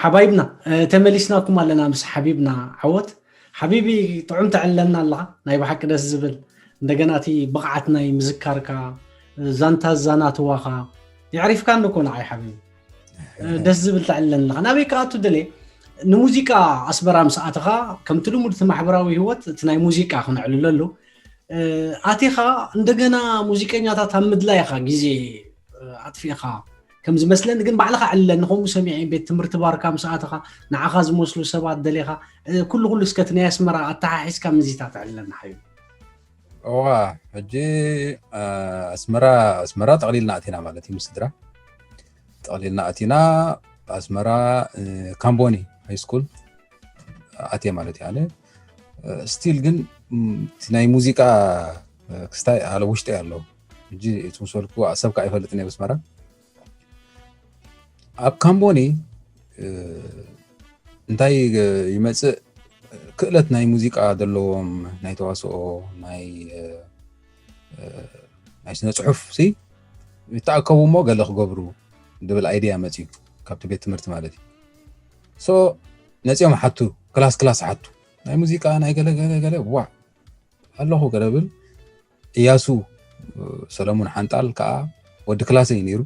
ሓባይብና ተመሊስናኩም ኣለና ምስ ሓቢብና ዓወት። ሓቢቢ፣ ጥዑም ተዕለና ኣለኻ። ናይ ብሓቂ ደስ ዝብል፣ እንደገና እቲ ብቕዓት ናይ ምዝካርካ፣ ዛንታ ዛናትዋኻ የዕሪፍካ እንኮ ንዓይ ሓቢቢ። ደስ ዝብል ተዕለና ኣለኻ። ናበይ ክኣቱ ደለ? ንሙዚቃ ኣስመራ ምስ ኣተኻ፣ ከምቲ ልሙድ እቲ ማሕበራዊ ህይወት እቲ ናይ ሙዚቃ ክነዕልለሉ ኣቲኻ፣ እንደገና ሙዚቀኛታት ኣብ ምድላይኻ ግዜ ኣጥፊእኻ ከም ዝመስለኒ። ግን ባዕልኻ ዕለ ንኸምኡ ሰሚዐ፣ ቤት ትምህርቲ ባርካ ምስ ኣተኻ፣ ንዓኻ ዝመስሉ ሰባት ደሌኻ፣ ኩሉ ኩሉ እስከ እቲ ናይ ኣስመራ ኣተሓሒዝካ ምዚታት ዕለና ሓዩ። እዋ፣ ሕጂ ኣስመራ ኣስመራ ጠቕሊልና ኣቲና ማለት እዩ። ምስ ስድራ ጠቕሊልና ኣቲና ኣስመራ ካምቦኒ ሃይ ስኩል ኣትየ ማለት እዩ። ኣነ ስቲል ግን እቲ ናይ ሙዚቃ ክስታይ ኣለ ውሽጢ ኣሎ። ሕጂ እቲ ምሰልኩ ሰብካ ኣይፈልጥን እየ ኣስመራ። ኣብ ካምቦኒ እንታይ ይመፅእ፣ ክእለት ናይ ሙዚቃ ዘለዎም ናይ ተዋስኦ ናይ ናይ ስነ ፅሑፍ ሲ ይተኣከቡ እሞ ገለ ክገብሩ ድብል ኣይድያ መፅዩ ካብቲ ቤት ትምህርቲ ማለት እዩ። ሶ ነፂኦም ሓቱ ክላስ ክላስ ሓቱ ናይ ሙዚቃ ናይ ገለ ገለ ገለ ዋ ኣለኹ ገለ ብል። እያሱ ሰለሙን ሓንጣል ከዓ ወዲ ክላሰ እዩ ነይሩ።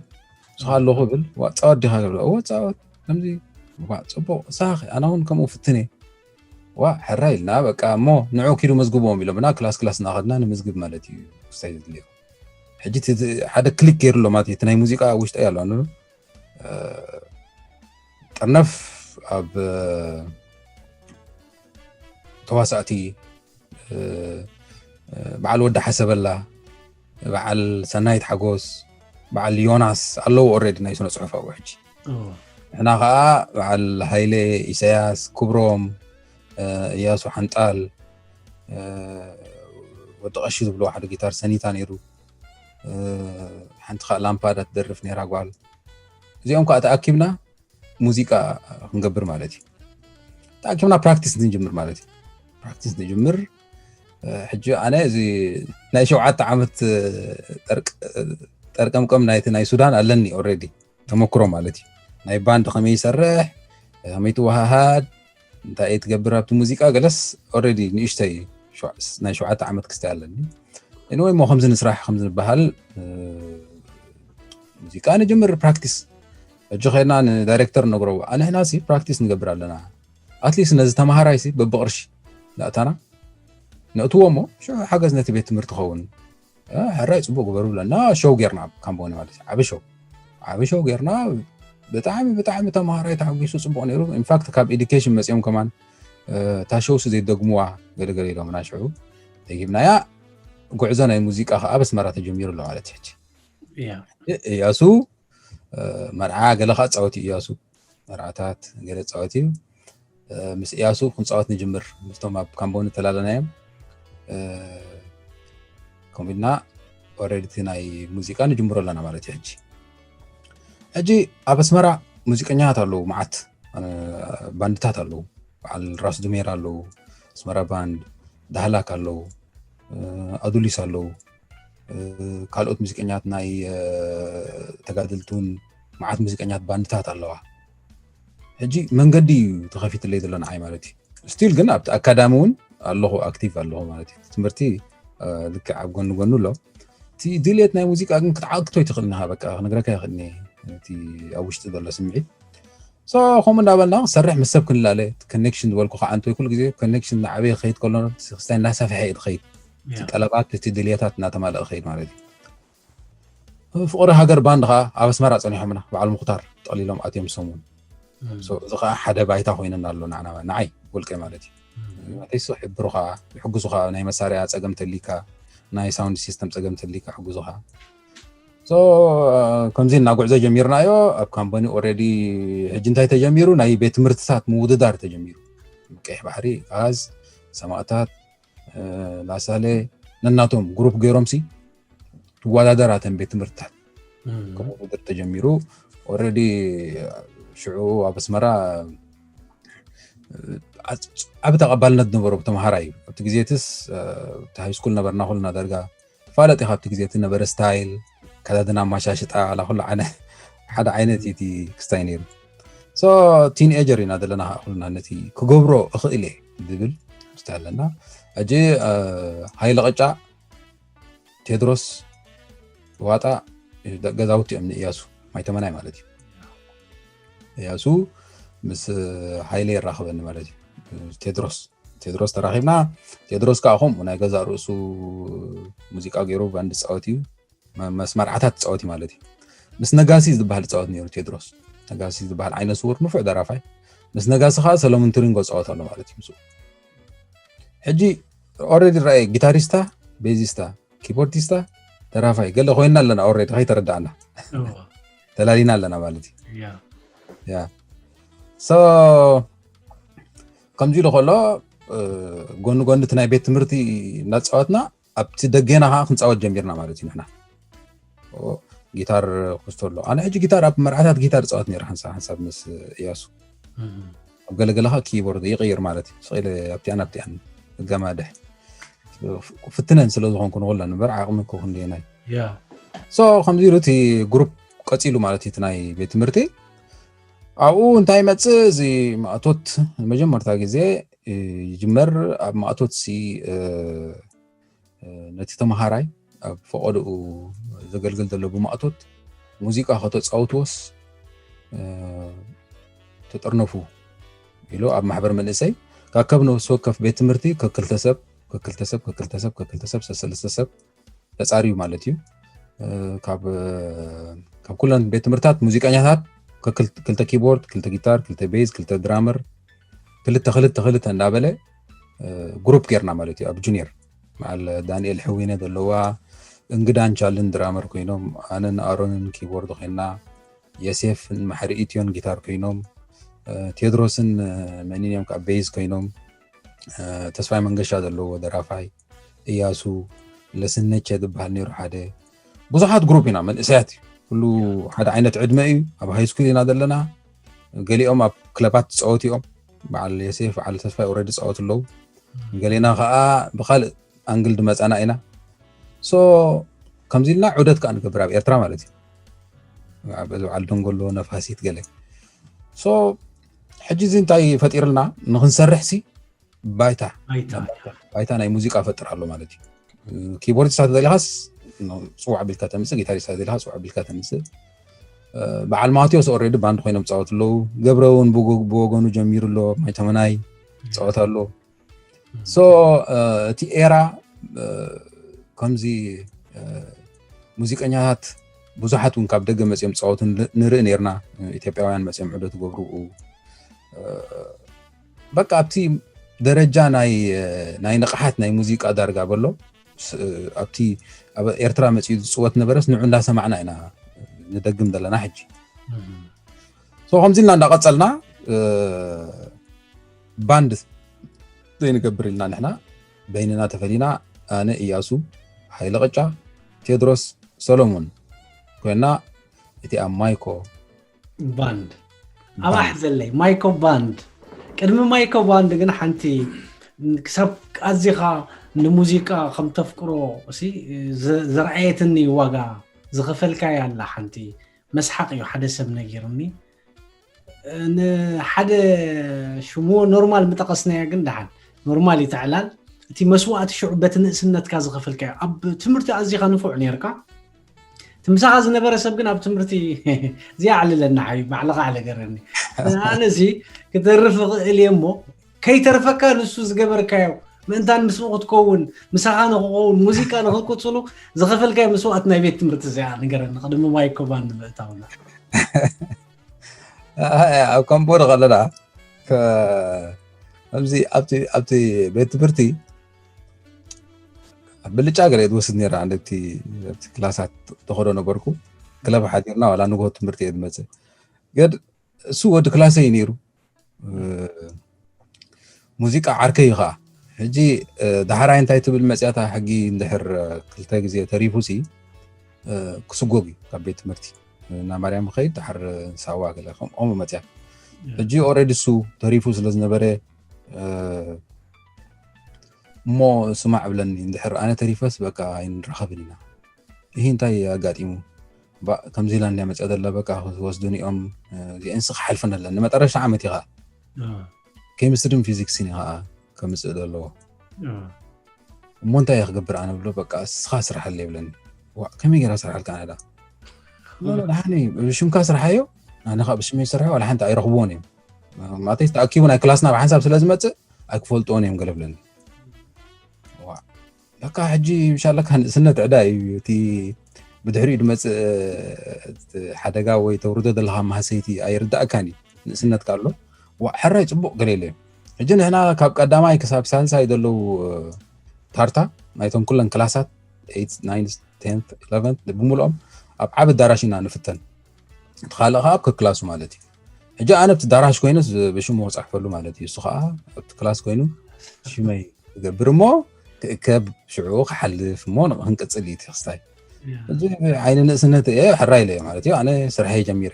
ንስኻ ኣለኹ ብል። ዋ ፃወት ዲኻ ገለ ዋ ፃወት ከምዚ ዋ ፅቡቕ ሳኺ ኣነ እውን ከምኡ ፍትነ ዋ ሕራ ኢልና በቃ እሞ ንዑ ኪዱ መዝግቦም ኢሎምና ክላስ ክላስ እናኸድና ንምዝግብ ማለት እዩ። ክስታይ ዘድልዮ ሕጂ ሓደ ክሊክ ገይሩ ኣሎ ማለት እዩ። እቲ ናይ ሙዚቃ ውሽጠይ ኣሎ ኣነ ጥርነፍ ኣብ ተዋሳእቲ በዓል ወዲ ሓሰበላ፣ በዓል ሰናይት ሓጎስ፣ በዓል ዮናስ ኣለዉ ኦሬዲ ናይ ስነ ፅሑፍ ኣብኡ ሕጂ። ንሕና ከዓ በዓል ሃይለ ኢሳያስ፣ ክብሮም፣ እያሱ ሓንጣል፣ ወዲ ቀሺ ዝብልዎ ሓደ ጊታር ሰኒታ ነይሩ። ሓንቲ ከዓ ላምፓዳ ትደርፍ ነይራ ጓል። እዚኦም ከዓ ተኣኪብና ሙዚቃ ክንገብር ማለት እዩ። ተኣኪብና ፕራክቲስ ንጅምር ማለት እዩ። ፕራክቲስ ንጅምር። ሕጂ ኣነ እዚ ናይ ሸውዓተ ዓመት ጠርቀምቀም ናይቲ ናይ ሱዳን ኣለኒ ኦሬዲ ተመክሮ ማለት እዩ። ናይ ባንድ ከመይ ይሰርሕ፣ ከመይ ትወሃሃድ፣ እንታይ እየ ትገብር ኣብቲ ሙዚቃ ገለስ ኦሬዲ ንእሽተይ ናይ ሸውዓተ ዓመት ክስታይ ኣለኒ። ንወይ ሞ ከምዚ ንስራሕ ከምዚ ንበሃል ሙዚቃ ንጅምር ፕራክቲስ። ሕጂ ኸድና ንዳይሬክተር ነግሮ ኣንሕና ሲ ፕራክቲስ ንገብር ኣለና። ኣትሊስት ነዚ ተማሃራይ ሲ በብቕርሺ ዳእታና ነእትዎ እሞ ሽዑ ሓገዝ ነቲ ቤት ትምህርቲ ኸውን። ሕራይ ፅቡቅ ግበሩ ብለና ሾው ጌርና ኣብ ካምቦኒ ማለት እዩ። ዓቢ ሾው ዓቢ ሾው ጌርና። ብጣዕሚ ብጣዕሚ ተማሃራይ ተሓጒሱ ፅቡቅ ነይሩ። ኢንፋክት ካብ ኤዱኬሽን መፂኦም ከማን እታ ሾው ሲ ዘይደግሙዋ ገለገለ ኢሎምና ሽዑ ደጊምናያ። ጉዕዞ ናይ ሙዚቃ ከዓ ኣብ ኣስመራ ተጀሚሩ ኣሎ ማለት ሕጂ እያሱ መርዓ ገለ ከዓ ፃወት እዩ እያሱ መርዓታት ገለ ፃወት እዩ። ምስ እያሱ ክንፃወት ንጅምር ምስቶም ኣብ ካምቦኒ ተላለናዮም ከምኡ ኢልና ኦረዲ ናይ ሙዚቃ ንጅምሮ ኣለና ማለት እዩ። ሕጂ ሕጂ ኣብ ኣስመራ ሙዚቀኛታት ኣለዉ መዓት ባንድታት ኣለዉ። በዓል ራስ ዱሜር ኣለዉ፣ ኣስመራ ባንድ፣ ዳህላክ ኣለዉ፣ ኣዱሊስ ኣለዉ፣ ካልኦት ሙዚቀኛት ናይ ተጋደልቲ እውን መዓት ሙዚቀኛት ባንድታት ኣለዋ። ሕጂ መንገዲ እዩ ተኸፊትለይ ዘሎ ንዓይ ማለት እዩ። ስቲል ግን ኣብቲ ኣካዳሚ እውን ኣለኹ ኣክቲቭ ኣለኹ ማለት እዩ። ትምህርቲ ልክዕ ኣብ ጎኒ ጎኑ ኣሎ። እቲ ድልየት ናይ ሙዚቃ ግን ክትዓግቶ ኣይትኽእልን ኢኻ። በቃ ክነግረካ ይኽእልኒ እቲ ኣብ ውሽጢ ዘሎ ስምዒት። ሶ ከምኡ እንዳበልና ክሰርሕ ምስ ሰብ ክንላለ ኮኔክሽን ዝበልኩ ከዓ እንተይ ኩሉ ግዜ ኮኔክሽን እናዓበየ ክኸይድ ከሎ ክስታይ እናሰፍሐ እዩ ዝኸይድ። እቲ ጠለባት እቲ ድልየታት እናተማልአ ክኸይድ ማለት እዩ። ፍቕሪ ሃገር ባንድ ከዓ ኣብ ኣስመራ ፀኒሖምና በዓል ምኽታር ጠቕሊሎም ኣትዮም ሰሙን። እዚ ከዓ ሓደ ባይታ ኮይነና ኣሎ ንዓና ንዓይ ውልቀ ማለት እዩ። ማለተይ ሶ ሕብሩ ከዓ ይሕግዙ ከዓ ናይ መሳርያ ፀገም ተሊካ ናይ ሳውንድ ሲስተም ፀገም ተሊካ ይሕግዙ ከዓ ከምዚ እናጉዕዞ ጀሚርናዮ ኣብ ካምፓኒ ኦረዲ። ሕጂ እንታይ ተጀሚሩ ናይ ቤት ትምህርትታት ምውድዳር ተጀሚሩ። ቀይሕ ባሕሪ፣ ኣዝ፣ ሰማእታት፣ ላሳለ ነናቶም ግሩፕ ገይሮም ሲ ትወዳደር ኣተን ቤት ትምህርትታት ከምኡ ውድድር ተጀሚሩ። ኦረዲ ሽዑ ኣብ ኣስመራ ዓቢ ተቐባልነት ነበሮ ተምሃራይ ኣብቲ ግዜትስ። እቲ ሃይስኩል ነበርና ኩልና ዳርጋ ተፋለጥ ኢኻ ኣብቲ ግዜ እቲ ነበረ ስታይል ከዳድና ማሻሽጣ ኣላ ኩሉ ዓነ ሓደ ዓይነት እቲ ክስታይ ነይሩ። So ቲን ኤጀር ኢና ዘለና ከዓ ኩልና፣ ነቲ ክገብሮ እኽእል እየ ዝብል ትሕዝቶ ኣለና። ሕጂ ሃይለ ቅጫ፣ ቴድሮስ ዋጣ ገዛውቲ እዮም ንእያሱ ማይተመናይ ማለት እዩ። እያሱ ምስ ሃይለ የራኽበኒ ማለት እዩ። ቴድሮስ ቴድሮስ ተራኺብና። ቴድሮስ ከዓ ከምኡ ናይ ገዛ ርእሱ ሙዚቃ ገይሩ ባንድ ዝፃወት እዩ። መስ መርዓታት ዝፃወት እዩ ማለት እዩ። ምስ ነጋሲ ዝበሃል ዝፃወት ነይሩ ቴድሮስ። ነጋሲ ዝበሃል ዓይነ ስውር ንፉዕ ደራፋይ። ምስ ነጋሲ ከዓ ሰለሙን ትሪንጎ ዝፃወት ኣሎ ማለት እዩ። ምስ ሕጂ ኦረዲ ረኣየ፣ ጊታሪስታ፣ ቤዚስታ፣ ኪቦርዲስታ፣ ደራፋይ ገለ ኮይና ኣለና። ኦረዲ ከይተረዳእና ተላሊና ኣለና ማለት እዩ። ያ ሶ ከምዚ ኢሉ ከሎ ጎኒ ጎኒ እቲ ናይ ቤት ትምህርቲ እናተፃወትና ኣብቲ ደገና ከዓ ክንፃወት ጀሚርና ማለት እዩ። ንሕና ጊታር ክስቶ ኣሎ። ኣነ ሕጂ ጊታር ኣብ መርዓታት ጊታር እፃወት ነይረ ሓንሳብ ሓንሳብ ምስ እያሱ። ኣብ ገለገለ ከዓ ኪቦርድ ይቕይር ማለት እዩ። ስቕ ኢለ ኣብቲኣን ኣብቲኣን እገማድሕ ፍትነን ስለ ዝኾንኩ ንኹለን እምበር ዓቕሚ እኮ ክንደየናይ። ሶ ከምዚ ኢሉ እቲ ግሩፕ ቀፂሉ ማለት እዩ። እቲ ናይ ቤት ትምህርቲ ኣብኡ እንታይ ይመፅእ፣ እዚ ማእቶት መጀመርታ ግዜ ይጅመር። ኣብ ማእቶት ሲ ነቲ ተምሃራይ ኣብ ፈቐድኡ ዘገልግል ዘሎ ብማእቶት ሙዚቃ ከተፃውትዎስ ተጠርነፉ ኢሉ ኣብ ማሕበር መንእሰይ ካብ ነፍሲ ወከፍ ቤት ትምህርቲ ከክልተ ሰብ ከክልተ ሰብ ከክልተ ሰብ ከክልተ ሰብ ሰሰለስተ ሰብ ተፃርዩ ማለት እዩ። ካብ ኩለን ቤት ትምህርታት ሙዚቀኛታት ክልተ ኪቦርድ፣ ክልተ ጊታር፣ ክልተ ቤዝ፣ ክልተ ድራመር፣ ክልተ ክልተ ክልተ እንዳበለ ግሩፕ ጌርና ማለት እዩ። ኣብ ጁኒየር በዓል ዳንኤል ሕዊነ ዘለዋ፣ እንግዳን ቻልን ድራመር ኮይኖም፣ ኣነን ኣሮንን ኪቦርድ ኮይና፣ የሴፍን ማሕሪ ኢትዮን ጊታር ኮይኖም፣ ቴድሮስን መኒን እዮም ከዓ ቤዝ ኮይኖም፣ ተስፋይ መንገሻ ዘለዎ ደራፋይ፣ እያሱ ለስነቸ ዝበሃል ነይሩ ሓደ። ብዙሓት ግሩፕ ኢና መንእሰያት እዩ። ኩሉ ሓደ ዓይነት ዕድመ እዩ። ኣብ ሃይ ስኩል ኢና ዘለና። ገሊኦም ኣብ ክለባት ዝፃወቱ እዮም። በዓል የሴፍ፣ በዓል ተስፋይ ኦረዲ ዝፃወቱ ኣለዉ። ገሌና ከዓ ብካልእ ኣንግል ድመፃና ኢና። ሶ ከምዚ ኢልና ዑደት ከዓ ንገብር ኣብ ኤርትራ ማለት እዩ። በዚ በዓል ደንጎሎ ነፋሲት ገለ። ሶ ሕጂ እዚ እንታይ ፈጢርልና ንክንሰርሕ ሲ ባይታ ባይታ ናይ ሙዚቃ ፈጥር ኣሎ ማለት እዩ። ኪቦርዲስታ ተደሊኻስ ፅዋዕ ቢልካ ተምፅእ፣ ጊታሪስታ ተደሊኻ ፅዋዕ ቢልካ ተምፅእ። በዓል ማቴዎስ ኦሬዲ ባንድ ኮይኖም ፃወት ኣለዉ። ገብረ እውን ብወገኑ ጀሚሩ ኣሎ፣ ማይተመናይ ፃወት ኣሎ። ሶ እቲ ኤራ ከምዚ ሙዚቀኛታት ብዙሓት እውን ካብ ደገ መፅኦም ፃወቱ ንርኢ ነርና። ኢትዮጵያውያን መፅኦም ዑደት ገብሩ። በቃ ኣብቲ ደረጃ ናይ ናይ ንቕሓት ናይ ሙዚቃ ዳርጋ በሎ ኣብቲ ኣብ ኤርትራ መፅኡ ዝፅወት ነበረስ ንዑ እንዳሰማዕና ኢና ንደግም ዘለና ሕጂ። ሶ ከምዚ ኢልና እንዳቐፀልና ባንድ ዘይንገብር ኢልና ንሕና በይንና ተፈሊና፣ ኣነ እያሱ፣ ሓይለ ቅጫ፣ ቴድሮስ፣ ሰሎሙን ኮይና እቲኣ ማይኮ ባንድ ኣባሕ ዘለይ ማይኮ ባንድ። ቅድሚ ማይኮ ባንድ ግን ሓንቲ ክሳብ ኣዚኻ ንሙዚቃ ከም ተፍቅሮ ዘርኣየትኒ ዋጋ ዝኸፈልካያ ኣላ ሓንቲ መስሓቕ እዩ ሓደ ሰብ ነጊርኒ። ንሓደ ሽሙ ኖርማል ምጠቐስናያ ግን ደሓን ኖርማል ይተዕላል። እቲ መስዋእቲ ሽዑ በቲ ንእስነትካ ዝኸፈልካዮ ኣብ ትምህርቲ ኣዚኻ ንፉዕ ነርካ። እቲ ምሳኻ ዝነበረ ሰብ ግን ኣብ ትምህርቲ እዚኣ ኣዕልለና ሓቢብ ባዕልኻ ኣዕለ ገረኒ። ኣነ እዚ ክተርፍ እኽእል እየ እሞ ከይተርፈካ ንሱ ዝገበርካዮ ምእንታን ምስኡ ክትከውን ምሳኻ ንክኸውን ሙዚቃ ንክቅፅሉ ዝኸፈልካዮ መስዋእቲ ናይ ቤት ትምህርቲ እዚኣ ንገረኒ ቅድሚ ማይኮ ባንድ ምእታውና። ኣብ ካምቦ ከለና ከምዚ ኣብቲ ቤት ትምህርቲ ብልጫ ገለ እየ ዝወስድ ነይረ። ኣነ ኣብቲ ክላሳት ተኸዶ ነበርኩ። ክለብ ሓዲርና ዋላ ንግሆ ትምህርቲ እየ ዝመፅእ። ግን እሱ ወዲ ክላሰይ እዩ ነይሩ። ሙዚቃ ዓርከይ እዩ ከዓ። ሕጂ ዳሕራይ እንታይ ትብል መፅያ እታ ሕጊ እንድሕር ክልተ ግዜ ተሪፉ ሲ ክስጎግ እዩ ካብ ቤት ትምህርቲ እና ማርያም ኸይድ ድሓር ሳዋ ገለ ከምኡ መፅያ። ሕጂ ኦረዲ እሱ ተሪፉ ስለ ዝነበረ እሞ ስማዕ ብለኒ እንድሕር ኣነ ተሪፈስ በቃ ኣይንራኸብን ኢና። ይህ እንታይ ኣጋጢሙ? ከምዚ ኢላ እንዲያ መፅኣ ዘላ በቃ ክወስዱን እዮም። እዚአንስ ክሓልፈን ኣለኒ መጠረሻ ዓመት ኢኻ። ኬሚስትሪን ፊዚክስን እዩ ከዓ ከምፅእ ዘለዎ። እሞ እንታይ እየ ክገብር ኣነ ብሎ፣ በቃ እስኻ ስርሓለ ይብለኒ። ዋ ከመይ ገይራ ስርሓልካ ኣነ ዳ? ደሓኒ ብሽምካ ስርሓዮ፣ ኣነ ከዓ ብሽመይ ስርሐ ዋላ ሓንቲ ኣይረኽብዎን እዮም። ማለተይ ተኣኪቡ ናይ ክላስና ብሓንሳብ ስለ ዝመፅእ ኣይክፈልጥዎን እዮም ገለ ብለኒ። ለካ ሕጂ ምሻለካ ንእስነት ዕዳ እዩ እቲ ብድሕሪኡ ድመፅእ ሓደጋ ወይ ተውርዶ ዘለካ ማህሰይቲ ኣይርዳእካን እዩ። ንእስነትካ ኣሎ። ዋ ሕራይ ፅቡቅ ገለ የለ። ሕጂ ንሕና ካብ ቀዳማይ ክሳብ ሳልሳይ ዘለዉ ታርታ ናይቶም ኩለን ክላሳት ብምልኦም ኣብ ዓብ ኣዳራሽ ኢና ንፍተን። እቲ ካልእ ከዓ ኣብ ክላሱ ማለት እዩ። ሕጂ ኣነ ኣብቲ ዳራሽ ኮይኑ ብሽሙ ክፀሕፈሉ ማለት እዩ። እሱ ከዓ ኣብቲ ክላስ ኮይኑ ሽመይ ክገብር እሞ ክእከብ ሽዑ ክሓልፍ እሞ ክንቅፅል እዩ ክስታይ። እዚ ዓይኒ ንእስነት እየ ሕራይ ኢለ ማለት እዩ። ኣነ ስርሐይ ጀሚረ።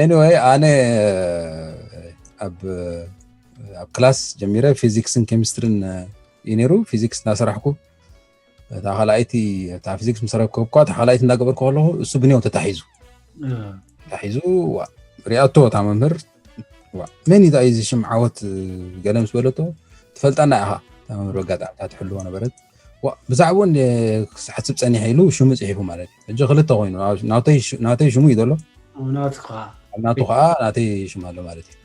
Anyway ኣነ ኣብ ኣብ ክላስ ጀሚረ ፊዚክስን ኬሚስትሪን እዩ ነይሩ። ፊዚክስ እናሰራሕኩ እታ ካልኣይቲ እታ ፊዚክስ ምስ ረከብኳ እታ ካልኣይቲ እንዳገበርኩ ከለኹ እሱ ብንያው ተታሒዙ ተታሒዙ ሪኣቶ እታ መምህር መን እዩ እዚ ሽም ዓወት ገለ ምስ በለቶ ትፈልጣና ኢኻ እታ መምህር በጋጣሚ እታ ትሕልዎ ነበረት። ብዛዕባኡ ክሓስብ ፀኒሐ ኢሉ ሽሙ ፅሒፉ ማለት እዩ። ሕጂ ክልተ ኮይኑ ናተይ ሽሙ እዩ ዘሎ ናቱ ከዓ ናተይ ሽም ኣሎ ማለት እዩ።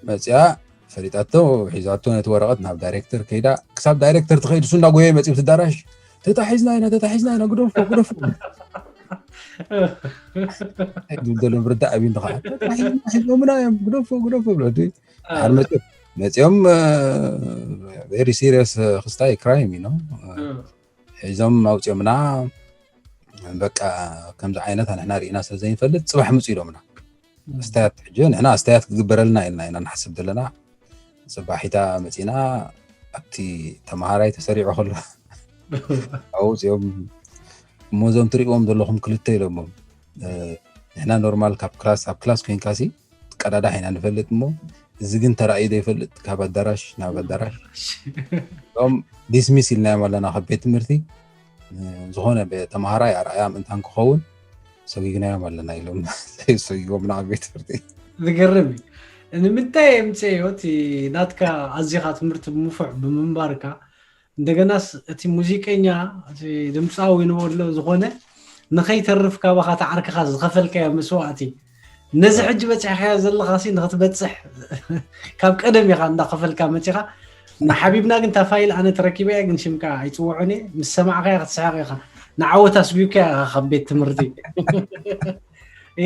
መፅያ ፈሊጣቶ ሒዛቶ ነቲ ወረቐት ናብ ዳይሬክተር ከይዳ ክሳብ ዳይሬክተር ትኸይድ እሱ እንዳጎየ መፅኡ ትዳራሽ ተታሒዝና ኢና ተታሒዝና ኢና ግደፎ ግደፎ ዝብል ዘሎ ምርዳእ ኣብዩ እንተኸዓ ሒዞምና እዮም ግደፎ ግደፎ ብሎ ድሓር መፅኦም መፅኦም very serious ክስታይ crime you know ሒዞም ኣውፅኦምና በቃ ከምዚ ዓይነት ንሕና ርኢና ስለ ዘይንፈልጥ ፅባሕ ምፁ ኢሎምና ኣስተያት ሕጂ ንሕና ኣስተያት ክግበረልና ኢልና ኢና ንሓስብ ዘለና። ፅባሒታ መፂና ኣብቲ ተምሃራይ ተሰሪዑ ከሎ ኣውፅኦም እሞ እዞም ትሪእዎም ዘለኹም ክልተ ኢሎሞም ንሕና ኖርማል ካብ ክላስ ኣብ ክላስ ኮይንካሲ ቀዳዳሕ ኢና ንፈልጥ እሞ እዚ ግን ተራእዩ ዘይፈልጥ ካብ ኣዳራሽ ናብ ኣዳራሽ እም ዲስሚስ ኢልናዮም ኣለና ካብ ቤት ትምህርቲ ዝኾነ ተምሃራይ ኣርኣያ ምእንታን ክኸውን ሰጊግናዮም ኣለና ኢሎም ሰጊጎምና ኣብ ቤት ትምህርቲ። ዝገርም እዩ። ንምንታይ የምፅእዮ እቲ ናትካ ኣዚኻ ትምህርቲ ብምፉዕ ብምንባርካ እንደገናስ እቲ ሙዚቀኛ እቲ ድምፃዊ ንበሎ ዝኾነ ንኸይተርፍ ካባኻ ተዓርክኻ ዝኸፈልካዮ መስዋእቲ ነዚ ሕጂ በፂሕካዮ ዘለኻ ሲ ንክትበፅሕ ካብ ቀደም ኢኻ እንዳኸፈልካ መፂኻ ንሓቢብና ግን ታፋይል ኣነ ተረኪበያ ግን ሽምካ ኣይፅውዖን እየ ምስ ሰማዕካያ ክትስሕቕ ኢኻ ንዓወት ኣስቢብካያ ኢኻ ካብ ቤት ትምህርቲ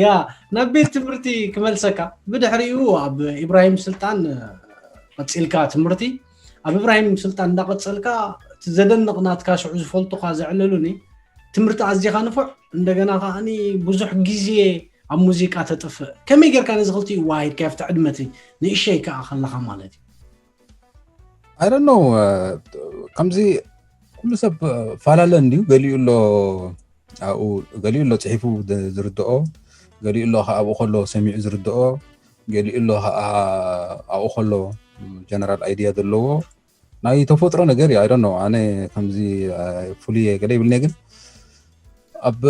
ያ ናብ ቤት ትምህርቲ ክመልሰካ ብድሕሪኡ ኣብ ኢብራሂም ስልጣን ቀፂልካ ትምህርቲ ኣብ ኢብራሂም ስልጣን እንዳቀፀልካ እቲ ዘደንቕ ናትካ ሽዑ ዝፈልጡካ ዘዕለሉኒ ትምህርቲ ኣዚኻ ንፉዕ እንደገና ከዓኒ ብዙሕ ግዜ ኣብ ሙዚቃ ተጥፍእ ከመይ ጌርካ ነዚ ክልቲኡ ዋሂድካ ኣብቲ ዕድመ እቲ ንእሸይ ከኣ ከለኻ ማለት እዩ I don't know ከምዚ ኩሉ ሰብ ፈላለ እንድዩ ገሊኡ ኣሎ ኣብኡ ገሊኡ ኣሎ ፅሒፉ ዝርድኦ ገሊኡ ኣሎ ከዓ ኣብኡ ከሎ ሰሚዑ ዝርድኦ ገሊኡ ኣሎ ከዓ ኣብኡ ከሎ general idea ዘለዎ ናይ ተፈጥሮ ነገር እዩ I don't know ኣነ ከምዚ ፍሉይ ገለ ይብልኒ ግን ኣብ